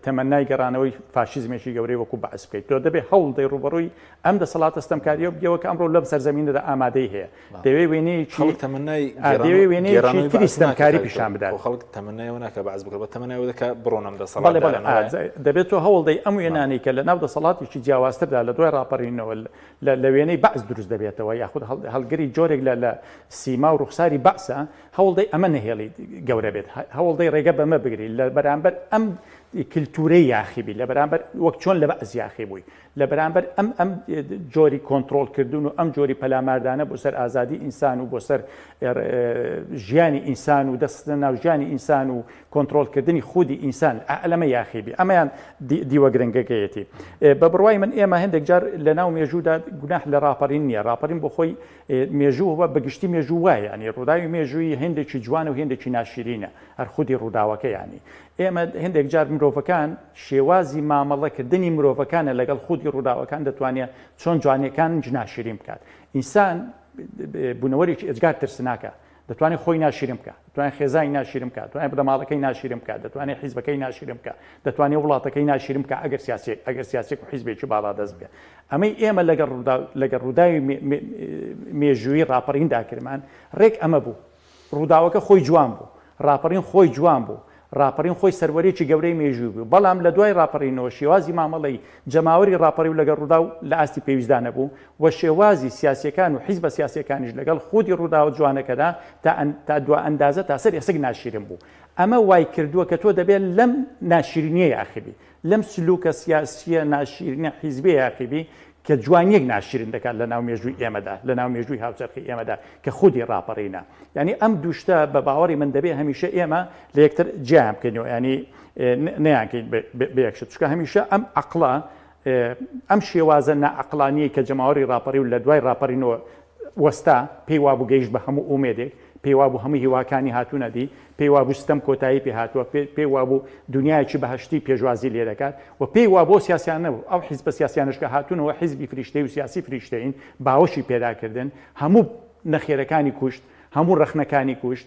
تەمەنای گەڕانەوەی فاشیزمێکی گەورەی وەکو بەعس بکەیت تۆ دەبێت هەوڵ دەی ڕووبەڕووی ئەم دەسەڵاتە ستەمکارییە بگەوە کە ئەمڕۆ لەم سەرزەمینەدا ئامادەی هەیە دەوێ وێنەیەکی خەڵک تەمەنای دەوێ وێنەیەکی تری ستەمکاری پیشان بدات. خۆ خەڵک تەمەنای ئەوە ناکا بەعس بکڕێ، بەڵام تەمەنای ئەوە دەکا بڕۆن ئەم دەسەڵات بەڵێ بەڵێ دەبێت تۆ هەوڵ دەی ئەم وێنانەی کە لە ناو دەسەڵاتێکی جیاوازتردا لە دوای ڕاپەڕینەوە لە وێنەی بەعس دروست دەبێتەوە یاخود هەڵگری جۆرێک لە لە سیما و ڕوخساری بەعسە هەوڵ دەی ئەمە نەهێڵی گەورە بێت هەوڵ دەی ڕێگە بەمە بگری لە بەرامبەر ئەم کلتورەی یاخی بی لە بەرامبەر وەک چۆن لە بەعس یاخی بووی لە بەرامبەر ئەم ئەم جۆری کۆنتڕۆڵکردن و ئەم جۆری پەلاماردانە بۆ سەر ئازادی ئینسان و بۆ سەر ژیانی ئینسان و دەستخستنە ناو ژیانی ئینسان و کۆنتڕۆڵکردنی خودی ئینسان لەمە یاخی بی ئەمەیان دیوە گرنگەکەیەتی بە بڕوای من ئێمە هەندێک جار لە ناو مێژوودا گوناح لە ڕاپەڕین نییە ڕاپەڕین بۆ خۆی مێژوو بە گشتی مێژوو وایە ینی ڕووداوی مێژووی هەندێکی جوان و هەندێکی ناشرینە هەر خودی ڕووداوەکە ینی. ئێمە هەندێک جار مرۆڤەکان شێوازی مامەڵەکردنی مرۆڤەکانە لەگەڵ خودی ڕووداوەکان دەتوانێت چۆن جوانیەکان ناشرین بکات. ئینسان بوونەوەرێکی ئێجگار ترسناکە، دەتوانێت خۆی ناشرین بکات، دەتوانێت خێزانی ناشرین بکات، دەتوانێت بنەماڵەکەی ناشرین بکات، دەتوانێت حیزبەکەی ناشرین بکات، دەتوانێت وڵاتەکەی ناشرین بکات ئەگەر سیاسیەک ئەگەر سیاسیەک و حیزبێکی باڵادەست بێت. ئەمەی ئێمە لەگەڵ ڕووداو لەگەڵ ڕووداوی مێژوویی ڕاپەڕیندا کردمان ڕێک ئەمە بوو. ڕووداوەکە خۆی جوان بوو، ڕاپەڕین خۆی جوان بوو، ڕاپەڕین خۆی سەروەریی گەورەی مێژووی بوو، بەڵام لە دوای ڕاپەڕینەوە شێوازی مامەڵەی جەماوەری ڕاپەڕیو لەگەڵ ڕووداو لە ئاستی پێویستدا نەبوو و شێوازی سیاسییەکان و حیزبە سیاسییەکانیش لەگەڵ خودی ڕووداوە جوانەکەدا تا تا دوا ئەندازە تا سەر ئێسک ناشیرن بوو. ئەمە وای کردووە کە تۆ دەبێت لەم ناشیرینییە یاخی بی. لەم سلوکە سیاسییە ناشیرینە حیزبیە یاخی بی کە جوانیەک ناشیرن دەکات لە ناو مێژووی ئێمەدا، لە ناو مێژووی هاوچەرخی ئێمەدا کە خودی ڕاپەڕینە. یانی ئەم دوو شتە بە باوەڕی من دەبێ هەمیشە ئێمە لە یەکتر جیایان بکەینەوە، یانی نەیانکەین بە یەک شت، چونکە هەمیشە ئەم عەقڵە، ئەم شێوازە ناعەقڵانیەی کە جەماوەری ڕاپەڕی و لە دوای ڕاپەڕینەوە وەستا، پێی وابوو گەیشت بە هەموو ئومێدێک، پێی وابوو هەموو هیواکانی هاتوونە دی، پێی وابوو ستەم کۆتایی پێ هاتووە، پێی وابوو دونیایەکی بەهەشتی پێشوازی لێ دەکات و پێی وابوو ئەو سیاسیانە و ئەو حیزبە سیاسیانەش کە هاتوونەوە حیزبی فریشتەیی و سیاسی فریشتەیین، باوەشی پێدا کردن، هەموو نەخێرەکانی کوشت، هەموو ڕەخنەکانی کوشت،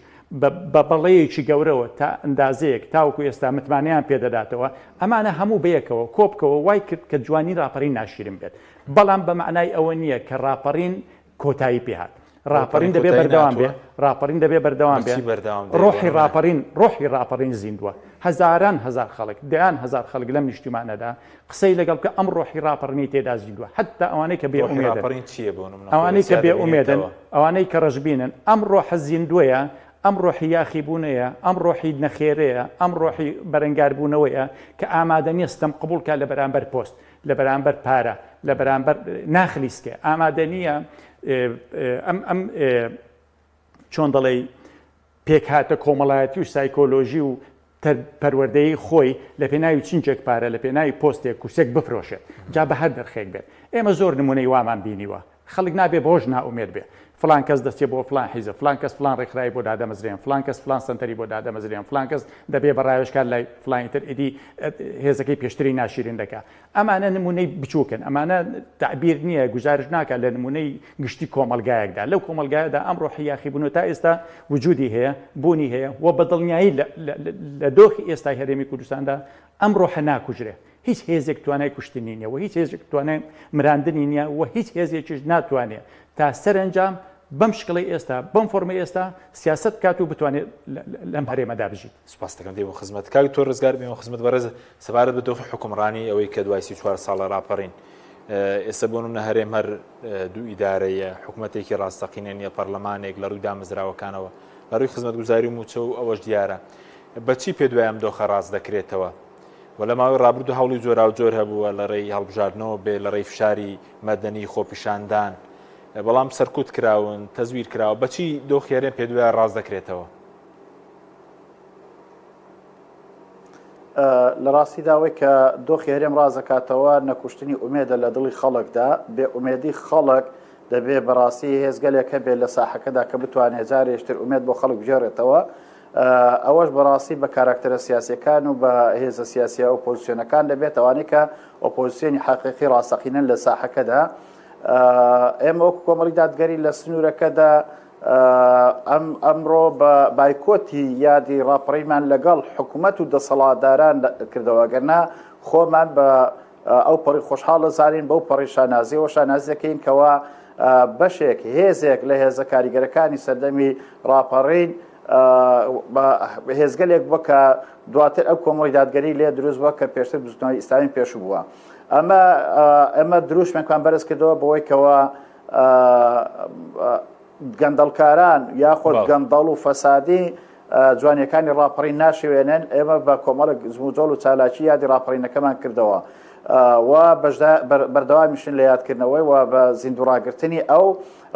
بە بەڵێیەکی گەورەوە تا ئەندازەیەک تاوەکو ئێستا متمانەیان پێ دەداتەوە، ئەمانە هەموو بەیەکەوە کۆبکەوە وای کرد کە جوانی ڕاپەڕین ناشیرن بێت، بەڵام بە مەعنای ئەوە نییە کە ڕاپەڕین کۆتایی پێهات. ڕاپەڕین دەبێ بەردەوام بێ، ڕاپەڕین دەبێ بەردەوام بێ، ڕۆحی ڕاپەڕین، ڕۆحی ڕاپەڕین زیندووە. هەزاران هەزار خەڵک، دەیان هەزار خەڵک لەم نیشتیمانەدا قسەی لەگەڵ بکە ئەم ڕۆحی ڕاپەڕینەی تێدا زیندووە. حەتتا ئەوانەی کە بێ ئومێدن، ئەوانەی کە بێ ئومێدن، ئەوانەی کە ڕەشبینن، ئەم ڕۆحە زیندووەیە، ئەم ڕۆحی یاخیبوونەیە، ئەم ڕۆحی نەخێرەیە، ئەم ڕۆحی بەرەنگاربوونەوەیە کە ئامادە نییە ستەم قبوڵ کات لە بەرامبەر پۆست. لە بەرامبەر پارە، لە بەرامبەر ناخلیسکێ، ئامادە نییە ئەم ئەم چۆن دەڵێی پێکهاتە کۆمەڵایەتی و سایکۆلۆژی و پەروەردەیی خۆی لە پێناوی چنجێک پارە لە پێناوی پۆستێک کورسێک بفرۆشێت جا بە هەر نرخێک بێت ئێمە زۆر نمونەی وامان بینیوە خەڵک نابێ بەوەش نائومێد بێ. فڵان کەس دەچێ بۆ فڵان حیزب، فڵان کەس فڵان ڕێکخراوی بۆ دادەمەزرێن، فڵان کەس فڵان سەنتەری بۆ دادەمەزرێن، فڵان کەس دەبێ بە ڕاوێژکار لای فڵانی تر، ئیدی هێزەکەی پێشتری ناشیرین دەکا. ئەمانە نموونەی بچووکن، ئەمانە تەعبیر نییە، گوزارشت ناکا لە نموونەی گشتی کۆمەڵگایەکدا. لەو کۆمەڵگایەدا ئەم ڕۆحی یاخیبوونە تا ئێستا وجوودی هەیە، بوونی هەیە و بە دڵنیایی لە دۆخی ئێستای هەرێمی کوردستاندا ئەم ڕۆحە ناکوژرێ. هیچ هێزێک توانای کوشتنی نیە و هیچ هێزێک توانای مراندنی نیە و هیچ هێزێکیش ناتوانێت تا سەرەنجام بەم شکڵەی ئێستا بەم فۆرمەی ئێستا سیاسەت بکات و بتوانێت لەم هەرێمەدا بژیت. سوپاست دەکەم دێمە خزمەت کاک دکتۆر ڕزگار بێمە خزمەت بەڕێز سەبارەت بە دۆخی حوکمڕانی ئەوەی کە دوای 34 ساڵە ڕاپەڕین ئێستا بۆ نمونە هەرێم هەر دوو ئیدارەیە حکوومەتێکی ڕاستەقینە نییە پەرلەمانێک لە ڕووی دامەزراوەکانەوە لە ڕووی خزمەتگوزاری و مووچە و ئەوەش دیارە بەچی پێ دوای ئەم دۆخە ڕاست دەکرێتەوە و لە ماوەی ڕابردوو هەوڵی جۆراوجۆر هەبووە لە ڕێی هەڵبژاردنەوە بێ لە ڕێی فشاری مەدەنی خۆپیشاندان بەڵام سەرکوت کراون تەزویر کراوە بەچی دۆخی هەرێم پێدوایە ڕاست دەکرێتەوە؟ لە ڕاستیدا ئەوەی کە دۆخی هەرێم ڕازەکاتەوە نەکوشتنی ئومێدە لە دڵی خەڵکدا بێ ئومێدی خەڵک دەبێ بەڕاستی هێزگەلێک هەبێت لە ساحەکەدا کە بتوانێت جارێشتر ئومێد بۆ خەڵک بگێڕێتەوە ئەوەش بەڕاستی بە کاراکتەرە سیاسیەکان و بە هێزە سیاسیە ئۆپۆزیسیۆنەکان دەبێت ئەوانەی کە ئۆپۆزیسیۆنی حەقیقی ڕاستەقینەن لە ساحەکەدا ئێمە وەکو کۆمەڵی دادگەری لە سنوورەکەدا ئەم ئەمڕۆ بە بایکۆتی یادی ڕاپەڕینمان لەگەڵ حکوومەت و دەسەڵاتداران کردەوە گەرنا خۆمان بە ئەو پەڕی خۆشحاڵ دەزانین بەو پەڕی شانازیەوە شانازی دەکەین کەوا بەشێک هێزێک لە هێزە کاریگەرەکانی سەردەمی ڕاپەڕین هێزگەلێک بووە کە دواتر ئەو کۆمەڵی دادگەری لێ دروست بووە کە پێشتر بزوتنەوەی ئیسلامی پێشوو بووە ئەمە ئەمە دروشمێکمان بەرز کردەوە بەوەی کەوا گەندەڵکاران یاخود گەندەڵ و فەسادی جوانیەکانی ڕاپەڕین ناشێوێنن، ئێمە بە کۆمەڵێک جموجۆڵ و چالاکی یادی ڕاپەڕینەکەمان کردەوە و بەردەوامیشین لە یادکردنەوەی و بە زیندوو ڕاگرتنی ئەو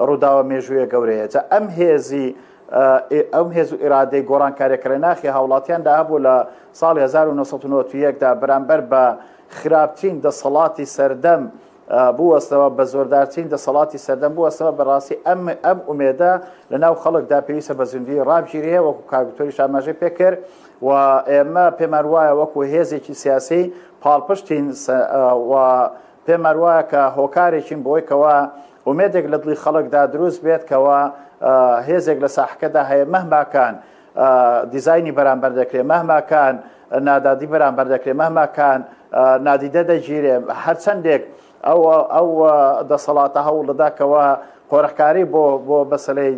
ڕووداوە مێژوویە گەورەیە. جا ئەم هێزی ئەم هێز و ئیرادەی گۆڕانکاریە کە لە ناخی هاوڵاتیاندا هەبوو لە ساڵی 1991 دا بەرامبەر بە خراپترین دەسەڵاتی سەردەم. بوەستەوە بە زۆردارترین دەسەڵاتی سەردەم بوەستەوە بەڕاستی ئەم ئەم ئومێدە لە ناو خەڵکدا پێویستە بە زیندوویی ڕابگیرێ وەکو کاک دکتۆریش ئاماژەی پێکرد و ئێمە پێمان وایە وەکو هێزێکی سیاسی پاڵپشتین و پێمان وایە کە هۆکارێکین بۆی کەوا ئومێدێک لە دڵی خەڵکدا دروست بێت کەوا هێزێک لە ساحەکەدا هەیە مەهماکان دیزاینی بەرامبەر دەکرێت مەهماکان نادادی بەرامبەر دەکرێت مەهماکان نادیدە دەگیرێ هەرچەندێک ئەو ئەو دەسەڵاتە هەوڵ دەدا کەوا قۆرخکاری بۆ بۆ مەسەلەی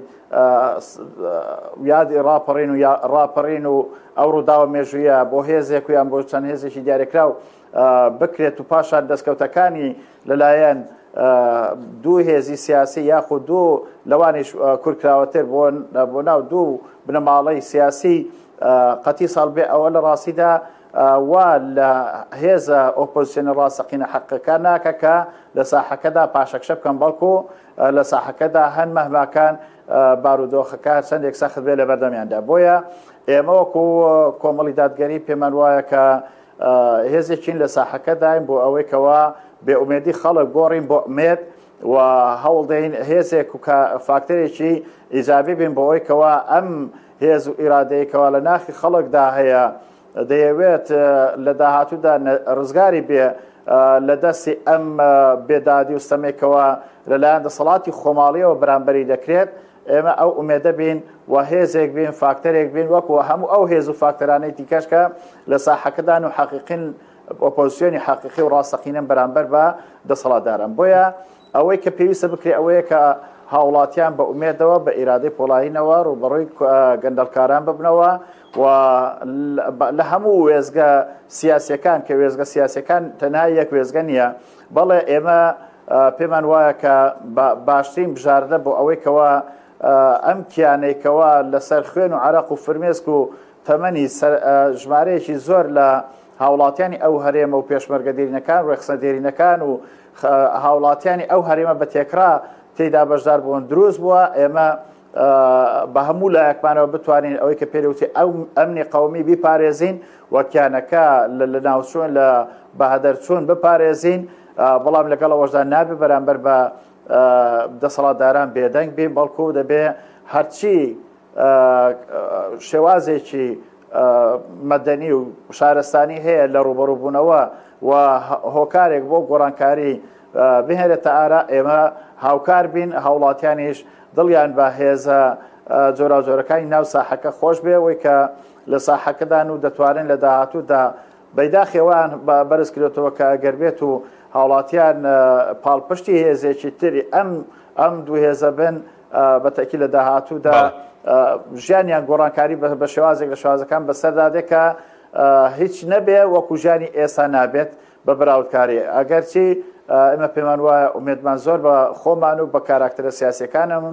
یادی ڕاپەڕین و ڕاپەڕین و ئەو ڕووداوە مێژوویە بۆ هێزێک و یان بۆ چەند هێزێکی دیاریکراو بکرێت و پاشان دەستکەوتەکانی لەلایەن دوو هێزی سیاسی یاخود دوو لەوانیش کورتکراوەتر بۆ بۆ ناو دوو بنەماڵەی سیاسی قەتی ساڵ بێ ئەوە لە ڕاستیدا وا لە هێزە ئۆپۆزیسیۆنە ڕاستەقینە حەقەکان ناکە کە لە ساحەکەدا پاشەکشە بکەن بەڵکو لە ساحەکەدا هەن مەهماکان بارودۆخەکە چەندێک سەخت بێ لە بەردەمیاندا بۆیە ئێمە وەکو کۆمەڵی دادگەری پێمان وایە کە هێزێکین لە ساحەکەداین بۆ ئەوەی کەوا بێئومێدی خەڵک گۆڕین بۆ ئومێد و هەوڵدەین هێزێک و فاکتەرێکی ئیجابی بین بۆ ئەوەی کەوا ئەم هێز و ئیرادەیە کەوا لە ناخی خەڵکدا هەیە دەیەوێت لە داهاتوودا ڕزگاری بێ لە دەستی ئەم بێدادی و ستەمێکەوە لەلایەن دەسەڵاتی خۆماڵیەوە بەرامبەری دەکرێت ئێمە ئەو ئومێدە بین و هێزێک بین فاکتەرێک بین وەکو هەموو ئەو هێز و فاکتەرانەی دیکەش کە لە ساحەکەدان و حەقیقین ئۆپۆزیسیۆنی حەقیقی و ڕاستەقینەن بەرامبەر بە دەسەڵاتداران بۆیە ئەوەی کە پێویستە بکرێت ئەوەیە کە هاوڵاتیان بە ئومێدەوە بە ئیرادەی پۆڵایینەوە ڕووبەڕووی گەندەڵکاران ببنەوە و لە هەموو وێزگە سیاسەکان کە وێزگە سیاسەکان تەنها یەک وێزگە نییە بەڵێ ئێمە پێمان وایە کە باشترین بژاردە بۆ ئەوەی کەوا ئەم کیانەی کەوا لەسەر خوێن و عراق و فرمێسک و تەمەنی ژمارەیەکی زۆر لە هاوڵاتیانی ئەو هەرێمە و پێشمەرگە دێرینەکان ڕێکخستنە دێرینەکان و هاوڵاتیانی ئەو هەرێمە بە تێکرا تێدا بەشدار بوون دروست بووە ئێمە بە هەموو لایەکمانەوە بتوانین ئەوەی کە پێرەوتی ئەو ئەمنی قومی بیپارێزین و کیانەکە لە ناوچوون لە بەهەدەرچوون بپارێزین بەڵام لەگەڵ ئەوەشدا نابێ بەرامبەر بە دەسەڵاتداران بێدەنگ بین بەڵکو دەبێ هەرچی شێوازێکی مەدەنی و شارستانی هەیە لە ڕوبەڕوبوونەوە و هۆکارێک بۆ گۆڕانکاری بهێنێتە ئارا ئێمە هاوکار بین هاوڵاتیانیش دڵیان بە هێزە جۆراوجۆرەکانی ناو ساحەکە خۆش بێ ئەوەی کە لە ساحەکەدان و دەتوانن لە داهاتوودا بەیداخی ئەوەیان بەرز کرێتەوە کە ئەگەر بێت و هاوڵاتیان پاڵپشتی هێزێکی تری ئەم ئەم دوو هێزە بن بە تەکی لە داهاتوودا ژیانیان گۆڕانکاری بە شێوازێک لە شێوازەکان بەسەردا دێ کە هیچ نەبێ وەکو ژیانی ئێستا نابێت بە بەراوردکاری ئەگەرچی ئێمە پێمان وایە ئومێدمان زۆر بە خۆمان و بە کاراکتەرە سیاسیەکانم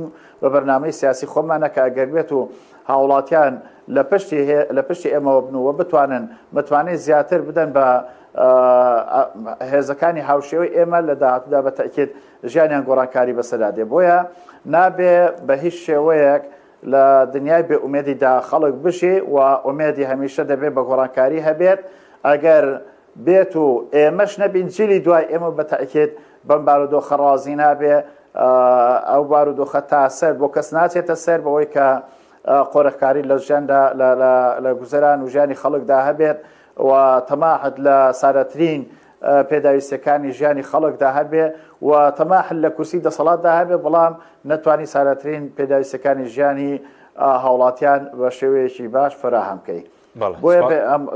بە بەرنامەی سیاسی خۆمانە کە ئەگەر بێت و هاوڵاتیان لە پشتی لە پشتی ئێمەوە بن و بتوانن متمانەی زیاتر بدەن بە هێزەکانی هاوشێوەی ئێمە لە داهاتوودا بە تەئکید ژیانیان گۆڕانکاری بەسەردا دێ بۆیە نابێ بە هیچ شێوەیەک لە دنیای بێ ئومێدیدا خەڵک بژی و ئومێدی هەمیشە دەبێت بە گۆڕانکاری هەبێت ئەگەر بێت و ئێمەش نەبین جیلی دوای ئێمە بە تەئکید بەم بارودۆخە ڕازی نابێ ئەو بارودۆخە تا سەر بۆ کەس ناچێتە سەر بەوەی کە قۆرخکاری لە ژیاندا لە گوزەران و ژیانی خەڵکدا هەبێت و تەماحت لە سادەترین پێداویستەکانی ژیانی خەڵکدا هەبێ و تەماح لە کورسی دەسەڵاتدا هەبێ بەڵام نەتوانی سادەترین پێداویستەکانی ژیانی هاوڵاتیان بە شێوەیەکی باش فەراهەم بکەی. بۆیە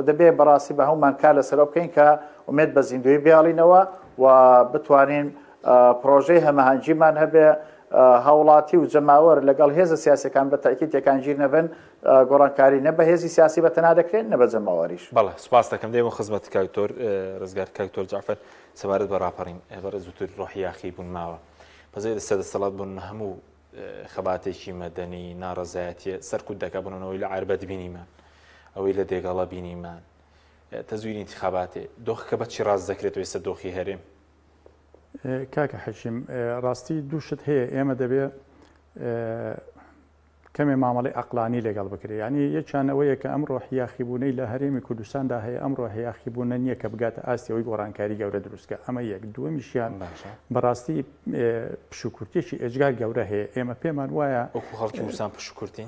دەبێ بەڕاستی بە هەمومان کار لەسەرەوە بکەین کە ئومێد بە زیندوی بێڵینەوە و بتوانین پرۆژەی هەمەهەنگیمان هەبێ هاوڵاتی و جەماوەر لەگەڵ هێزە سیاسەکان بە تاکی تێکانگیر نەبن گۆڕانکاری نە بە هێزی سیاسی بە تەنا دەکرێن نە بە جەماوەریش. بەڵێ سوپاس دەکەم دێمە خزمەت کاک دکتۆر ڕزگار کاک دکتۆر جەعفەر سەبارەت بە ڕاپەڕین بەڕێز وتر ڕۆحی یاخی بوون ماوە بەزەی دەستە دەسەڵات بوون هەموو خەباتێکی مەدەنی ناڕەزایەتیە سەرکوت دەکا بنەوەی لە عربەت بینیمان ئەوەی لە دێگەڵە بینیمان تەزویری انتخاباتێ دۆخەکە بە چی ڕاست دەکرێت ئێستا دۆخی هەرێم کاکە حەکیم ڕاستی دوو شت هەیە ئێمە دەبێ. کەمێ مامەڵەی عەقڵانی لەگەڵ بکرێ. یانی یەکیان ئەوەیە کە ئەم ڕۆحی یاخیبوونەی لە هەرێمی کوردستاندا هەیە ئەم ڕۆحی یاخیبوونە نییە کە بگاتە ئاستی ئەوەی گۆڕانکاری گەورە دروست بکا. ئەمە یەک. دووەمیشیان باشە. بەڕاستی پشووکورتییەکی ئێجگار گەورە هەیە. ئێمە پێمان وایە وەکوو خەڵکی کوردستان پشووکورتین؟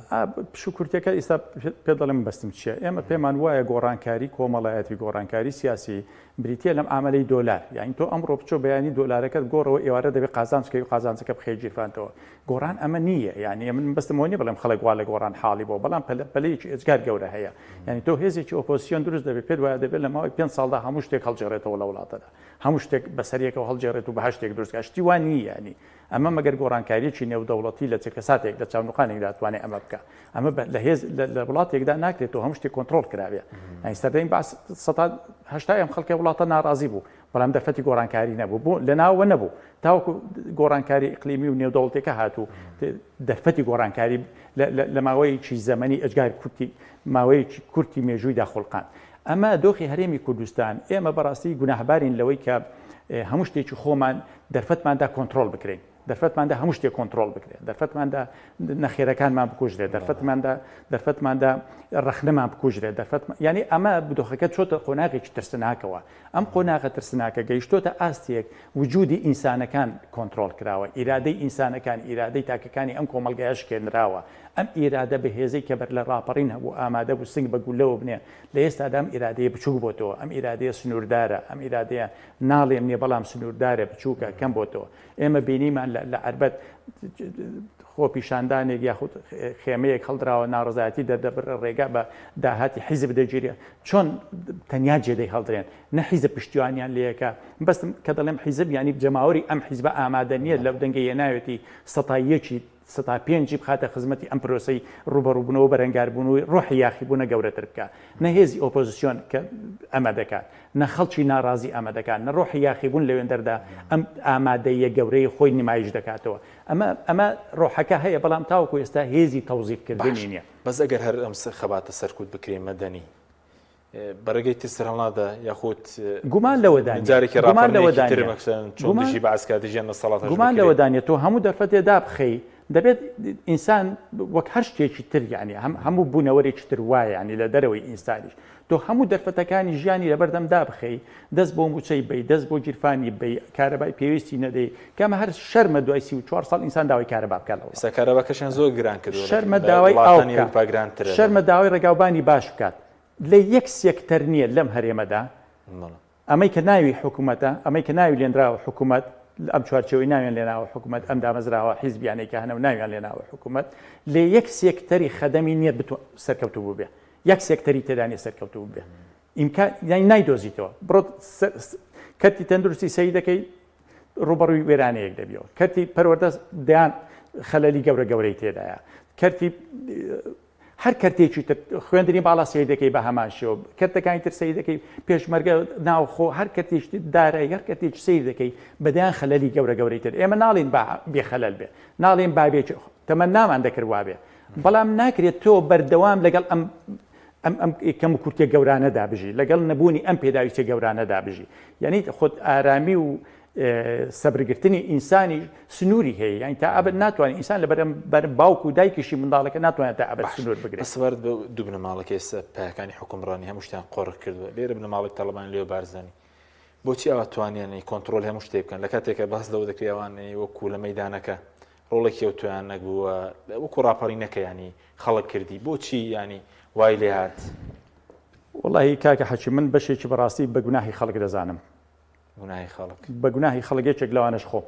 پشووکورتییەکە ئیستا پێت دەڵێم مەبەستم چییە. ئێمە پێمان وایە گۆڕانکاری کۆمەڵایەتی، گۆڕانکاری سیاسی بریتییە لەم عامەلەی دۆلار. یانی تۆ ئەمڕۆ بچۆ بەیانی دۆلارەکەت بگۆڕەوە ئێوارە دەبێ قازانج کەی و قازانجەکە بخەیە گیرفانتەوە. گۆڕان ئەمە نییە یانی من مەبەستم ئەوە نییە بڵێم خەڵک وا لە گۆڕان حاڵی بووە بەڵام پەلە پەلەیەکی ئێجگار گەورە هەیە یانی تۆ هێزێکی ئۆپۆزسیۆن دروست دەبێت پێت وایە دەبێت لە ماوەی پێنج ساڵدا هەموو شتێک هەڵگێڕێتەوە لە وڵاتەدا هەموو شتێک بەسەریەکەوە هەڵگێڕێت و بەهەشتێک دروست کات شتی وا نییە یانی ئەمە مەگەر گۆڕانکارییەکی نێودەوڵەتی لە چرکەساتێک لە چاونوقانێکدا توانێت ئەمە بکە ئەمە لە هێز لە وڵاتێکدا ناکرێت تۆ هەموو شتێک کۆنترۆڵ کرابێ یانی سەردەمی بەعس 80% ئەم خەڵکە وڵاتە ناڕازی بوو بەڵام دەرفەتی گۆڕانکاری نەبوو بۆ لە ناوەوە نەبوو تاوەکو گۆڕانکاری ئیقلیمی و نێودەوڵەتیەکە هات و دەرفەتی گۆڕانکاری لە ماوەیەکی زەمەنی ئەجگار کورتی ماوەیەکی کورتی مێژوویدا خوڵقاند. ئەمە دۆخی هەرێمی کوردستان، ئێمە بەڕاستی گوناهبارین لەوەی کە هەموو شتێکی خۆمان دەرفەتماندا کۆنترۆڵ بکرێین. دەرفەتماندا هەموو شتێک کۆنترۆڵ بکرێت دەرفەتماندا نەخێرەکانمان بکوژرێت دەرفەتماندا دەرفەتماندا ڕەخنەمان بکوژرێت دەرفەت یعنی ئەمە بدۆخەکە چۆتە قۆناغێکی ترسناکەوە ئەم قۆناغە ترسناکە گەیشتۆتە ئاستێک وجودی ئینسانەکان کۆنترۆڵ کراوە ئیرادەی ئینسانەکان ئیرادەی تاکەکانی ئەم کۆمەڵگایە شکێنراوە ئەم ئیرادە بەهێزەی کە بەر لە ڕاپەڕین هەبوو ئامادە بوو سنگ بە گولەوە بنێ لە ئێستادا ئەم ئیرادەیە بچووک بۆتەوە ئەم ئیرادەیە سنووردارە ئەم ئیرادەیە ناڵێم نییە بەڵام سنووردارە بچووکە کەم بۆتەوە ئێمە بینیمان لە عەربەت خۆپیشاندانێک یاخود خێمەیەک هەڵدراوە ناڕزایەتی دەردەبڕ ڕێگا بە داهاتی حیزب دەگیرێ چۆن تەنیا جێدەی هەڵدرێن نە حیزب پشتیوانیان لەکە بەستم کە دەڵێم حیزب ینی جەماوەری ئەم حیزبە ئامادە نییە لەو دەنگە یەناوێتی سەتاییەکی سەتا پێنجی بخاتە خزمەتی ئەم پرۆسەی ڕووبەڕووبوونەوە و بەرەنگاربوونەوەی ڕۆحی یاخیبوونە گەورەتر بکات. نە هێزی ئۆپۆزسیۆن کە ئەمە دەکات، نە خەڵکی ناڕازی ئەمە دەکات، نە ڕۆحی یاخیبوون لەوێندەردا ئەم ئامادەییە گەورەی خۆی نمایش دەکاتەوە. ئەمە ئەمە ڕۆحەکە هەیە، بەڵام تاوەکو ئێستا هێزی تەوزیفکردنی باشە نییە. بەس ئەگەر هەر ئەم خەباتە سەرکوت بکرێ مەدەنی بە ڕێگەی تر سەرهەڵنادا یاخود گومان لەوەدا نییە. جارێکی گومان ڕاپەڕینێکی لەوەدا تر نییە. مەکسەن چۆن گومان دژی بەعس کا دژیان دەسەڵاتەش گومان بکرێ. لەوەدا نییە تۆ هەموو دەرفەتێ دابخەی دەبێت ئینسان وەک هەر شتێکی تر یعنی هەم هەموو بوونەوەرێکی تر وایە یعنی لە دەرەوەی ئینسانیش تۆ هەموو دەرفەتەکانی ژیانی لەبەردەم دابخەی دەست بۆ موچەی بەی دەست بۆ گیرفانی بەی کارەبای پێویستی نەدەی کەمە هەر شەرمە دوای 34 ساڵ ئینسان داوای کارەبا بکات لە وڵات ئێستا کارەباکەشیان زۆر گران کردووە لە شەرمە لە داوای ئاو وڵاتانی بکات ئەوروپا گرانترە لە شەرمە داوای ڕێگاوبانی باش بکات لە یەک سێکتەر نییە لەم هەرێمەدا، ئەمەی کە ناوی حکومەتە، ئەمەی کە ناوی لێنراوە حکومەت، ئەم چوارچێوەی ناویان لێناوە حکومەت، ئەم دامەزراوە حیزبیانەی کە هەنە و ناویان لێناوە حکومەت، لە یەک سێکتەری خەدەمی نییە بتوان سەرکەوتوو بووبێ. یەک سێکتەری تێدا نییە سەرکەوتوو بووبێ. ئیمکان یانی نایدۆزیتەوە. بڕۆ کەرتی تەندروستی سەیر دەکەی ڕووبەڕووی وێرانەیەک دەبیەوە. کەرتی پەروەردە دەیان خەلەلی گەورە گەورەی تێدایە. کەرتی هەر کەرتێکی تر خوێندنی باڵا سەیر دەکەی بە هەمان شێوە کەرتەکانی تر سەیر دەکەی پێشمەرگە ناوخۆ هەر کەرتێکی تر دارایی هەر کەرتێکی سەیر دەکەی بەدەیان خەلەلی گەورە گەورەی تر ئێمە ناڵین با بێ خەلەل بێ ناڵێن با بێ تەمەنامان دەکرد وابێ بەڵام ناکرێت تۆ بەردەوام لەگەڵ ئەم ئەم ئەم کەم و کورتیە گەورانەدا بژی لەگەڵ نەبوونی ئەم پێداویستیە گەورانەدا بژی یعنی خۆت ئارامی و سەبرگرتنی ئینسانی سنووری هەیە یانی تا ئەبەد ناتوانێت ئینسان لە بەرەم بەر باوک و دایکیشی منداڵەکە ناتوانێت تا ئەبەد سنوور بگرێت. سەبارەت بە دوو بنەماڵەکە ئێستا پایەکانی حوکمڕانی هەموو شتیان قۆرخ کردووە لێرە بنەماڵەی تاڵەبانی لێ بارزانی بۆچی ئەوە توانیان کۆنترۆڵی هەموو شتێک بکەن لە کاتێکە باس لەوە دەکرێت ئەوان وەکو لە مەیدانەکە ڕۆڵێکی ئەو تویان نەبووە وەکو ڕاپەڕینەکە ینی خەڵک کردی بۆچی ینی وای لێ هات وەڵی کاکە حەکی من بەشێکی بەڕاستی بە گوناهی خەڵک دەزانم گوناهی خەڵک. بە گوناهی خەڵک یەکێک لەوانەش خۆم.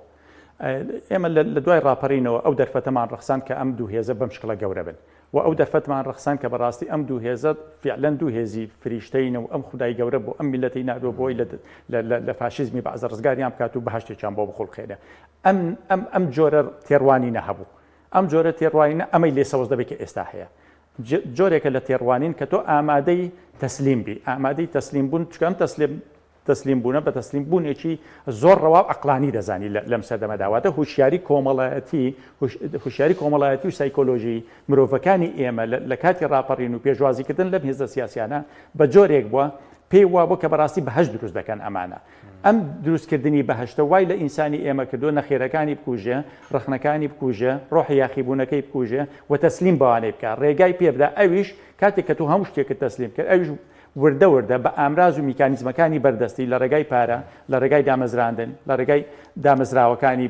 ئێمە لە دوای ڕاپەرینەوە ئەو دەرفەتەمان ڕەخساند کە ئەم دوو هێزە بەم شکڵە گەورە بن و ئەو دەرفەتمان ڕەخساند کە بەڕاستی ئەم دوو هێزە فیعلەن دوو هێزی فریشتەین و ئەم خودای گەورە بۆ ئەم میللەتەی ناردووە بۆی لە فاشیزمی بەعس ڕزگاریان بکات و بەهەشتێکیان بۆ بخوڵقێنێ. ئەم ئەم ئەم جۆرە تێڕوانینە هەبوو. ئەم جۆرە تێڕوانینە ئەمەی لێ سەوز دەبێت کە ئێستا هەیە. جۆرێکە لە تێڕوانین کە تۆ ئامادەی تەسلیم بی، ئامادەی تەسلیم بوون، چونکە ئەم تەسلیم تەسلیم بوونە بە تەسلیم بوونێکی زۆر ڕەوا و عەقڵانی دەزانی لەم سەردەمەدا، واتە هوشیاری کۆمەڵایەتی هوشیاری کۆمەڵایەتی و سایکۆلۆژی مرۆڤەکانی ئێمە لە کاتی ڕاپەڕین و پێشوازیکردن لەم هێزە سیاسیانە بە جۆرێک بووە پێی وابوو کە بەڕاستی بەهەشت دروست دەکەن ئەمانە. ئەم دروستکردنی بەهەشتە وای لە ئینسانی ئێمە کردووە نەخێرەکانی بکوژێ، ڕەخنەکانی بکوژێ، ڕۆحی یاخیبوونەکەی بکوژێ و تەسلیم بەوانەی بکا، ڕێگای پێ بدا، ئەویش کاتێک کە تۆ هەموو شتێکت تەسلیم کرد، ئەویش وردە وردە بە ئامراز و میکانیزمەکانی بەردەستی لە ڕێگای پارە، لە ڕێگای دامەزراندن، لە ڕێگای دامەزراوەکانی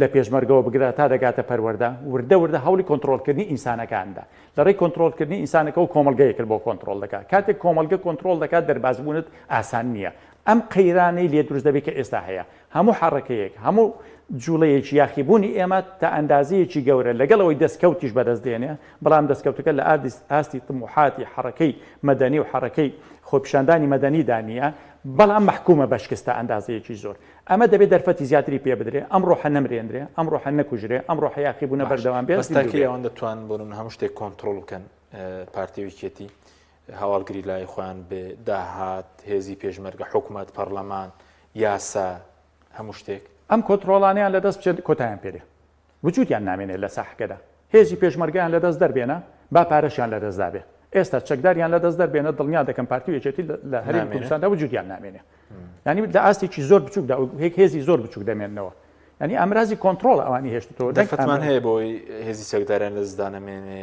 لە پێشمەرگەوە بگرە تا دەگاتە پەروەردە، وردە وردە هەوڵی کۆنتڕۆڵکردنی ئینسانەکان دا. لە ڕێی کۆنتڕۆڵکردنی ئینسانەکەوە کۆمەڵگەیەکت بۆ کۆنتڕۆڵ دەکات. کاتێک کۆمەڵگە کۆنتڕۆڵ دەکات دەربازبوونت ئاسان نییە. ئەم قەیرانەی لێ دروست دەبێت کە ئێستا هەیە. هەموو حەڕەکەیەک، هەموو جوڵەیەکی یاخیبوونی ئێمە تا ئەندازەیەکی گەورە لەگەڵ ئەوەی دەستکەوتیش بەدەست دێنێ، بەڵام دەستکەوتەکە لە ئاستی تموحاتی حەڕەکەی مەدەنی و حەڕەکەی خۆپیشاندانی مەدەنیدا نییە، بەڵام مەحکومە بە شکست تا ئەندازەیەکی زۆر. ئەمە دەبێ دەرفەتی زیاتری پێ بدرێ، ئەم ڕۆحە نەمرێنرێ، ئەم ڕۆحە نەکوژرێ، ئەم ڕۆحە یاخیبوونە باش بەردەوام بێ، بەس تا زیندوو کەی بێ. ئەوان دەتوانن بۆ نمونە هەموو شتێک کۆنتڕۆڵ بکەن پارتی و یەکێتی هەواڵگری لای خۆیان بێ داهات هێزی پێشمەرگە حکومەت پەڕلەمان یاسا هەموو شتێک؟ ئەم کۆنتڕۆڵانەیان لەدەست بچێت کۆتایان پێ دێ. وجودیان نامێنێت لە ساحەکەدا. هێزی پێشمەرگەیان لەدەست دەربێنە با پارەشیان لەدەست دابێ. ئێستا چەکداریان لەدەست دەربێنە دڵنیا دەکەم پارتی و یەکێتی لە هەرێمی کوردستاندا وجودیان نامێنێ. یانی لە ئاستێکی زۆر بچووکدا هێزی زۆر بچووک دەمێننەوە. یانی ئامرازی کۆنتڕۆڵ ئەوانی هێشتەوە. دەرفەتمان هەیە بۆی هێزی چەکداریان لەدەستدا نەمێنێ.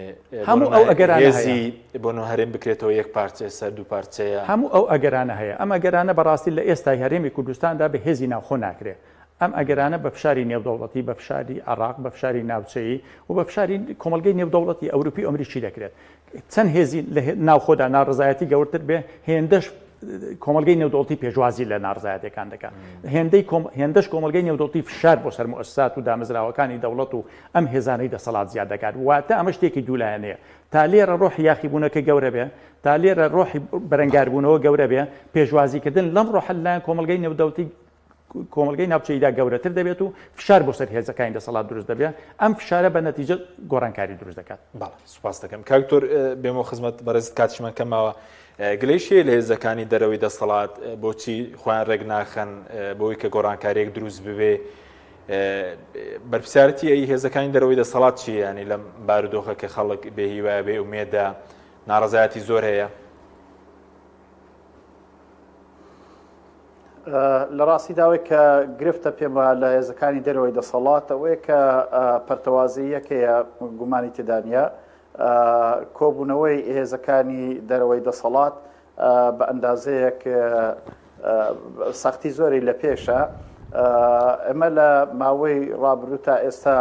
هەموو ئەو ئەگەرانە هێزی بۆ نۆ هەرێم بکرێتەوە یەک پارچە سەر دوو پارچەیە. هەموو ئەو ئەگەرانە هەیە. ئەم ئەگەرانە بەڕاستی لە ئێستای هەرێمی کوردستاندا بە هێزی ناوخۆ ناکرێ. ئەم ئەگەرانە بە فشاری نێودەوڵەتی، بە فشاری عێراق، بە فشاری ناوچەیی و بە فشاری کۆمەڵگەی نێودەوڵەتی ئەوروپی و ئەمریکی دەکرێت. چەند هێزی لە ناوخۆدا ناڕەزایەتی گەورتر بێ، هێندەش کۆمەڵگەی نێودەوڵەتی پێشوازی لە ناڕەزایەتیەکان دەکات. هێندەی هێندەش کۆمەڵگەی نێودەوڵەتی فشار بۆ سەر موئەسسات و دامەزراوەکانی دەوڵەت و ئەم هێزانەی دەسەڵات زیاد دەکات. واتە ئەمە شتێکی دوولایەنەیە. تا لێرە ڕۆحی یاخیبوونەکە گەورە بێ، تا لێرە ڕۆحی بەرەنگاربوونەوە گەورە بێ، پێشوازیکردن لەم ڕۆحە لەلایەن کۆمەڵگەی نێودەوڵەتی کۆمەڵگەی ناوچەییدا گەورەتر دەبێت و فشار بۆ سەر هێزەکانی دەسەڵات دروست دەبێت، ئەم فشارە بە نەتیجە گۆڕانکاری دروست دەکات. بەڵێ سوپاس دەکەم کاک دکتۆر، بێمەوە خزمەت بەڕێزت کاتیشمان کەم ماوە. گلەیش هەیە لە هێزەکانی دەرەوەی دەسەڵات بۆچی خۆیان ڕێک ناخەن بۆی کە گۆڕانکاریەک دروست ببێ بەرپسیارەتی ئەی هێزەکانی دەرەوەی دەسەڵات چیە ینی لەم بارودۆخە کە خەڵک بێ هیوایە بێ ئومێدە ناڕەزایەتی زۆر هەیە؟ لە ڕاستیدا ئەوەی کە گرفتە پێم وایە لە هێزەکانی دەرەوەی دەسەڵات ئەوەیە کە پەرتەوازەییەکەیە گومانی تێدا نییە کۆبوونەوەی هێزەکانی دەرەوەی دەسەڵات بە ئەندازەیەک سەختی زۆری لە پێشە ئەمە لە ماوەی ڕابردوو تا ئێستا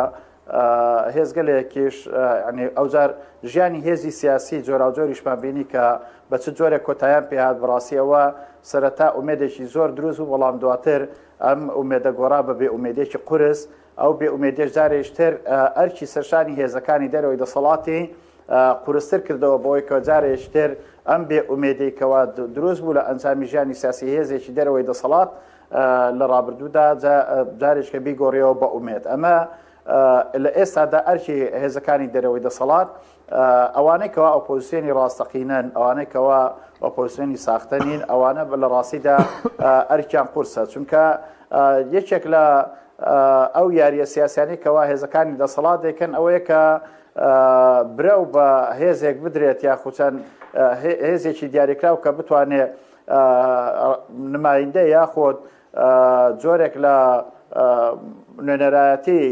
هێزگەلێکیش یانی ئەوجار ژیانی هێزی سیاسی جۆراوجۆریشمان بینی کە بە چ جۆرێک کۆتایان پێهات بەڕاستی ئەوە سەرەتا ئومێدێکی زۆر دروست بوو بەڵام دواتر ئەم ئومێدە گۆڕا بە بێ ئومێدێکی قورس ئەو بێ ئومێدێش جارێکتر ئەرکی سەرشانی هێزەکانی دەرەوەی دەسەڵاتی قورستر کردەوە بەوەی کە جارێکتر ئەم بێ ئومێدەی کەوا دروست بوو لە ئەنجامی ژیانی سیاسی هێزێکی دەرەوەی دەسەڵات لە ڕابردوودا جارێکە بیگۆڕیەوە بە ئومێد ئەمە لە ئێستادا ئەرکی هێزەکانی دەرەوەی دەسەڵات ئەوانەی کەوا ئۆپۆزیسیۆنی ڕاستەقینەن ئەوانەی کەوا ئۆپۆزیسیۆنی ساختە نین ئەوانە لە ڕاستیدا ئەرکیان قورسە چونکە یەکێک لە ئەو یاریە سیاسیانی کەوا هێزەکانی دەسەڵات دەکەن ئەوەیە کە برەو بە هێزێک بدرێت یاخود چەند هێزێکی دیاریکراو کە بتوانێت نمایندە یاخود جۆرێک لە نوێنەرایەتی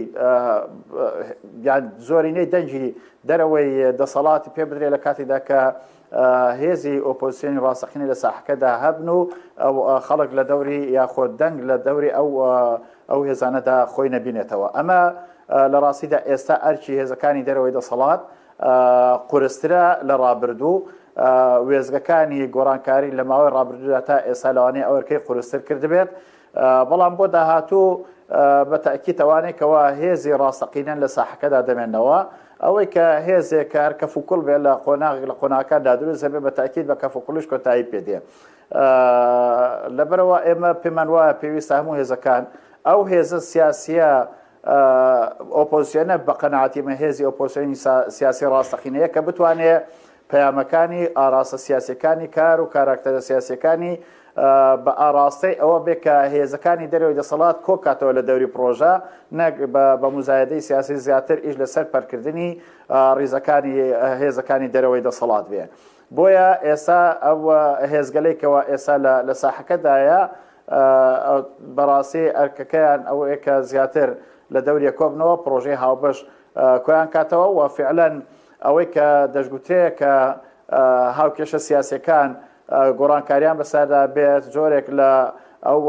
یان زۆرینەی دەنگی دەرەوەی دەسەڵاتی پێ بدرێت لە کاتێکدا کە هێزی ئۆپۆزیسیۆنی ڕاستەقینە لە ساحەکەدا هەبن و خەڵک لە دەوری یاخۆ دەنگ لە دەوری ئەو ئەو هێزانەدا خۆی نەبینێتەوە ئەمە لە ڕاستیدا ئێستا ئەرکی هێزەکانی دەرەوەی دەسەڵات قورسترە لە ڕابردوو، وێستگەکانی گۆڕانکاری لە ماوەی ڕابردوودا تا ئێستا لەوانەیە ئەو ئەرکەی قورستر کردبێت، بەڵام بۆ داهاتوو بە تەئکید ئەوانەی کەوا هێزی ڕاستەقینەن لە ساحەکەدا دەمێنەوە، ئەوەی کە هێزێک کە هەر کەفوکوڵ بێت لە قۆناغێک لە قۆناغەکاندا دروست دەبێت بە تەئکید بە کەفوکوڵیش کۆتایی پێ دێ. لەبەرئەوە ئێمە پێمان وایە پێویستە هەموو هێزەکان ئەو هێزە سیاسییە ئۆپۆزسیۆنە بە قەناعەتی من هێزی ئۆپۆزسیۆنی سیاسی ڕاستەقینەیە کە بتوانێ پەیامەکانی ئاراستە سیاسیەکانی کار و کاراکتەرە سیاسیەکانی بە ئاراستەی ئەوە بێ کە هێزەکانی دەرەوەی دەسەڵات کۆکاتەوە لە دەوری پرۆژە نەک بە موزایەدەی سیاسی زیاتر ئیش لەسەر پەرکردنی ڕیزەکانی هێزەکانی دەرەوەی دەسەڵات بێ بۆیە ئێستا ئەو هێزگەلێکەوە ئێستا لە ساحەکەدایە. بەڕاستی ئەرکەکەیان ئەوەیە کە زیاتر لە دەوریە کۆبنەوە پرۆژەی هاوبەش کۆیان کاتەوە و فعلەن ئەوەی کە دەشگوترێ کە هاوکێشە سیاسەکان گۆڕانکاریان بەسەردا بێت جۆرێک لە ئەو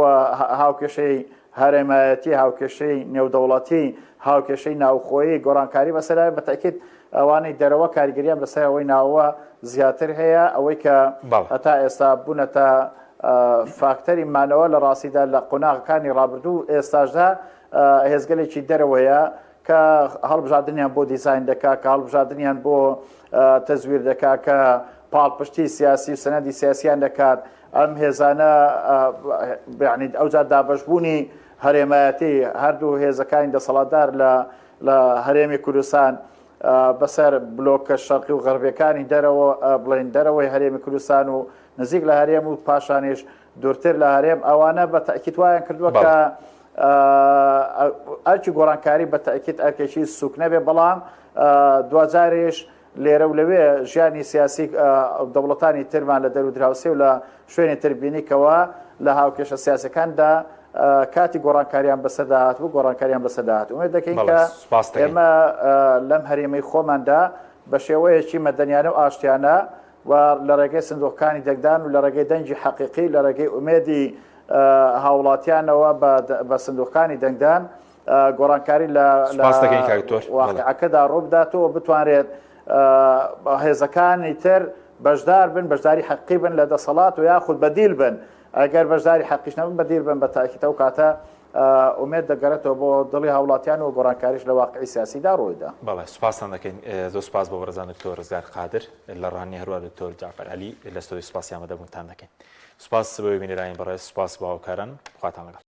هاوکێشەی هەرێمایەتی هاوکێشەی نێودەوڵەتی هاوکێشەی ناوخۆیی گۆڕانکاری بەسەرا بە تاکیت ئەوانەی دەرەوە کاریگەریان بەسەر ئەوەی ناوە زیاتر هەیە ئەوەی کە هەتا ئێستا بوونەتە فاکتەری مانەوە لە ڕاستیدا لە قۆناغەکانی ڕابردوو ئێستاشدا هێزگەلێکی دەرەوەیە کە هەڵبژاردنیان بۆ دیزاین دەکا کە هەڵبژاردنیان بۆ تەزویر دەکا کە پاڵپشتی سیاسی و سەنەدی سیاسیان دەکات ئەم هێزانە یعنی ئەوجار دابەشبوونی هەرێمایەتی هەردوو هێزەکانی دەسەڵاتدار لە لە هەرێمی کوردستان بەسەر بلۆکە شەرقی و غەربیەکانی دەرەوە بڵێن دەرەوەی هەرێمی کوردستان و نزیک لە هەرێم و پاشانیش دوورتر لە هەرێم ئەوانە بە تاکیت وایان کردووە کە ئەرکی گۆڕانکاری بە تاکیت ئەرکێکی سوک نەبێ بەڵام دواجارێش لێرە و لەوێ ژیانی سیاسی دەوڵەتانی ترمان لە دەر و دراوسێ و لە شوێنی تر بینی کەوا لە هاوکێشە سیاسەکاندا کاتی گۆڕانکاریان بەسەردا هاتبوو گۆڕانکاریان بەسەردا هات ئومێد دەکەین کە ئێمە لەم هەرێمەی خۆماندا بە شێوەیەکی مەدەنیانە و ئاشتیانە و لە ڕێگەی سندوقەکانی دەنگدان و لە ڕێگەی دەنگی حەقیقی لە ڕێگەی ئومێدی هاوڵاتیانەوە بە سندوقەکانی دەنگدان گۆڕانکاری لە واقعەکەدا ڕووبداتەوە بتوانرێت هێزەکانی تر بەشدار بن بەشداری حەقی بن لە دەسەڵات و یاخود بەدیل بن ئەگەر بەشداری حەقیش نەبن بەدیل بن بە تاکیت ئەو کاتە ئومێد دەگەڕێتەوە بۆ دڵی هاوڵاتیان و گۆڕانکاریش لە واقعی سیاسیدا ڕوویدا. بەڵێ سوپاستان دەکەین زۆر سوپاس بۆ بەڕێزان دکتۆر ڕزگار قادر لە ڕانیە هەروە دکتۆر جەعفەر عەلی لە ستۆدیۆ سوپاسی ئامادەبوونتان دەکەین سوپاس بۆ بینەرانی بەڕێز سوپاس بۆ هاوکاران خواتان لەگەڵ.